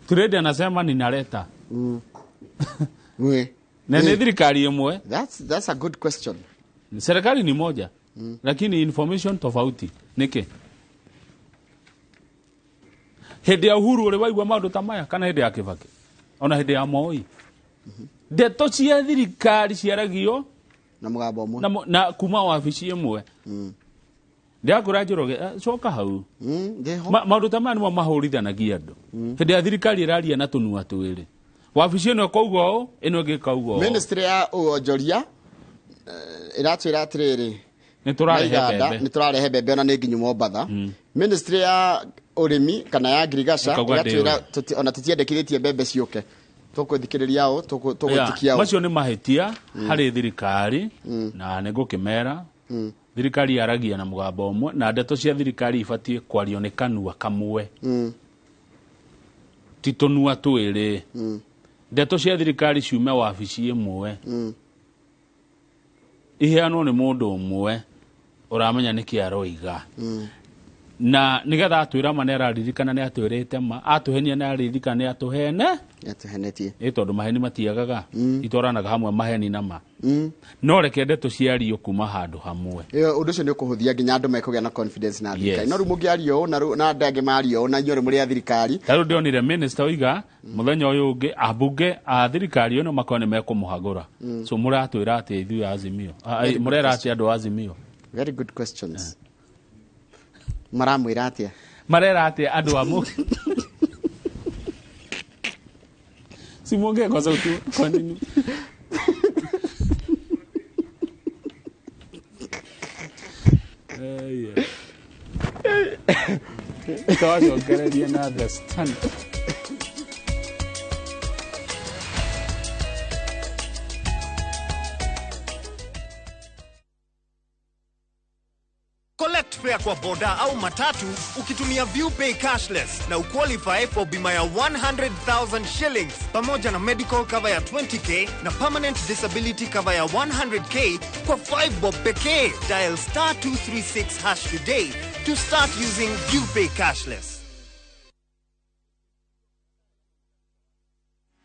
Speaker 3: Trade anasema ninaleta.
Speaker 1: We.
Speaker 3: Na nĩ thirikari ĩmwe.
Speaker 1: That's a good question.
Speaker 3: Serikali ni moja. Lakini information tofauti. Nĩkĩ? Hĩndĩ ya Uhuru ũrĩ waigua maũndũ ta maya kana hĩndĩ ya Kibaki? Ona hĩndĩ ya Moi. Ndeto cia thirikari ciaragio
Speaker 1: na mũgambo ũmwe.
Speaker 3: Na kuma wabici ĩmwe. Ndĩrakũra Njoroge, coka hau. Maũndũ ta maya nĩmo mahũrithanagia andũ. Hĩndĩ ya thirikari ĩraria na tũnua twĩrĩ. Wabici ĩno ĩkauga ũũ, ĩno ĩngĩ ĩkauga ũũ.
Speaker 1: Ministry ya wonjoria ĩratwĩra atĩrĩrĩ,
Speaker 3: Nĩ tũrarehe
Speaker 1: na iganda,
Speaker 3: mbembe.
Speaker 1: nĩ tũrarehe mbembe ona nĩ nginyu Mombatha. Ministry ya ũrĩmi kana ya ngirigaca
Speaker 3: Ĩkauga
Speaker 1: ĩgatwĩra
Speaker 3: ndĩũĩ.
Speaker 1: ona tũtiendekithĩtie mbembe ciũke. Tũkwĩthikĩrĩria ũũ, tũgwĩtĩkia ũũ.
Speaker 3: Macio nĩ mahĩtia harĩ thirikari, na nĩ ngũkĩmera thirikari yaragia na mũgambo ũmwe, na ndeto cia thirikari ibatiĩ kwario nĩ kanua kamwe, ti tũnua twĩrĩ. Ndeto cia thirikari ciume wabici ĩmwe, iheanwo nĩ mũndũ ũmwe ũramenya nĩkĩ aroiga. Na nigetha atwĩra ma nĩ araririkana nĩ atwĩrĩte ma, atũhenia nĩ araririkana nĩ atũhene.
Speaker 1: Atũhenetie.
Speaker 3: Ĩ tondũ maheni matiagaga, itwaranaga hamwe maheni na ma. No reke ndeto ciario kuma handũ hamwe.
Speaker 1: Ĩyo ũndũ ũcio nĩ ũkũhũthia nginya andũ mekũgĩa na confidence na thirikari.
Speaker 3: Yes.
Speaker 1: No rĩu mũngĩaria ũũ na rĩu- na andũ angĩ maria ũũ na inyuĩ mũrĩ a thirikari.
Speaker 3: Ta rĩu ndĩronire minister oiga mũthenya ũyũ ũngĩ ambunge a thirikari ĩno makorwo nĩ mekũmũhagũra. So mũratwĩra atĩ ithuĩ a Azimio.
Speaker 1: Very good
Speaker 3: Mũrera
Speaker 1: question.
Speaker 3: atĩ andũ a Azimio.
Speaker 1: Very good questions. Maramwĩra atĩa?
Speaker 3: Marera atĩa andũ a mũ Simuongee kwa sauti kwa nini? Twacokereria na The Standard.
Speaker 2: Collect fare kwa boda au matatu ukitumia ViewPay cashless na uqualify for bima ya 100,000 shillings pamoja na medical cover ya 20k na permanent disability cover ya 100k kwa 5 bob pekee. Dial star 236 hash today to start using ViewPay cashless.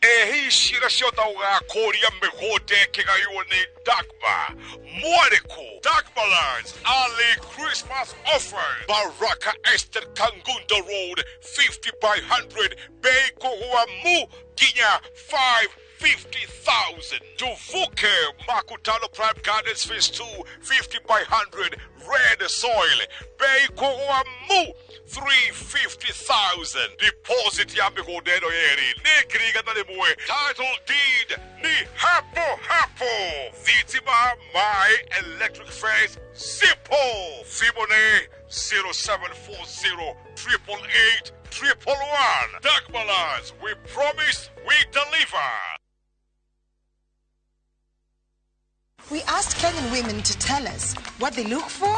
Speaker 11: Ehi cira ciothe ũgakũria mĩgũnda ĩkĩgaywo nĩ Dagmar Mwarĩku. Dagmar Lands early Christmas offer. Baraka Estate Kangundo Road 50 by 100 bei kũgũa mu nginya 550,000. Tuvuke Makutano Prime Gardens Phase 2 50 by 100 red soil bei kũgũa mu 350,000. Deposit ya mĩgũnda ĩno yerĩ nĩ 100,000. Title deed ni hapo hapo. Thitima, maĩ, electric fence, simple. Thimũ nĩ 0740 888 111. Dagmar Lands, we promise, we deliver.
Speaker 12: We asked Kenyan women to tell us what they look for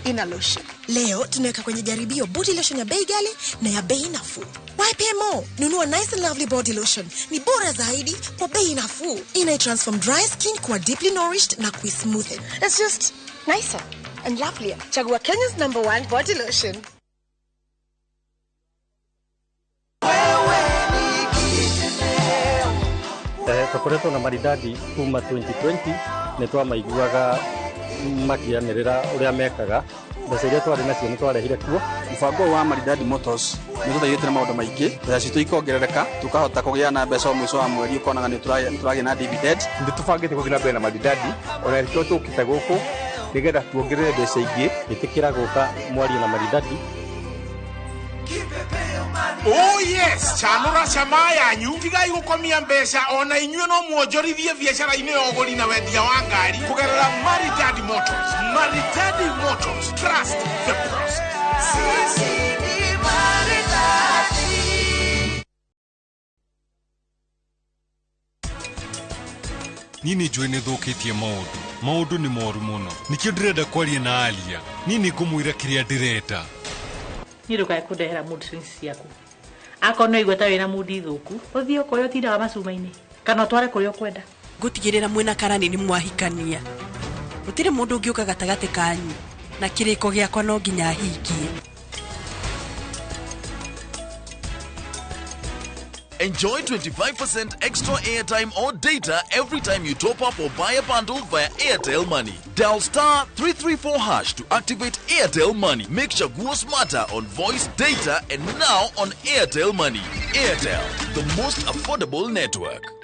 Speaker 12: in a lotion.
Speaker 13: Leo tunaweka kwenye jaribio body lotion ya bei ghali na ya bei nafuu. YPMO, nunua Nice and Lovely body lotion. Ni bora zaidi kwa bei nafuu. Ina transform dry skin kuwa deeply nourished na kuismoothen.
Speaker 12: It's just nicer and lovelier. Chagua Kenya's #1 body lotion.
Speaker 14: Tũkoretwo na Maridadi kuma 2020 nĩ twamaiguaga makĩanĩrĩra ũrĩa mekaga mbeca iria twarĩ nacio nĩ twarehire kuo.
Speaker 9: Mũbango ũyũ wa Maridadi Motors nĩ ũtũteithĩtie na maũndũ maingĩ, mbeca citũ ikongerereka, tũkahota kũgĩa na mbeca o mũico wa mweri ũkonaga nĩ tũragĩa na dividend.
Speaker 15: Nĩ tũbangĩte gũthiĩ na mbere na Maridadi ona ĩrĩkĩo tũkĩte gũkũ
Speaker 7: Nĩgetha tuongerere mbeca ingĩ.
Speaker 14: Ĩtĩkĩra gũka mwarie na Maridadi.
Speaker 11: Oh yes, chanũra cama yanyu tigai gũkomia mbeca ona inyuĩ no mwonjorithie biacara-inĩ ya ũgũri na wendia wa ngari kũgerera Maridadi Motors. Maridadi Motors, trust the process.
Speaker 15: Niĩ nĩ njũĩ nĩ thũkĩtie maũndũ. Maũndũ nĩ moru mũno. Nĩkĩo ndĩrenda kwaria na Alia. Niĩ nĩ ngũmwĩra kĩrĩa ndĩrenda.
Speaker 16: Niĩ ndũkae kũndehera mood swings ciaku. Akorwo nĩ waigua ta wĩna mood thũku, ũthiĩ kũrĩa ũtindaga macuma-inĩ kana ũtware kũrĩa ũkwenda.
Speaker 17: Ngũtigĩrĩra mwĩna karani nĩ mwahikania. Gũtirĩ mũndũ ũngĩũka gatagatĩ kanyu na kĩrĩko gĩakwa no nginya hingie.
Speaker 18: Enjoy 25% extra airtime or data every time you top up or buy a bundle via Airtel Money. Dial star 334 hash to activate Airtel Money. Make Chaguo smarter on voice, data, and now on Airtel Money. Airtel, the most affordable network.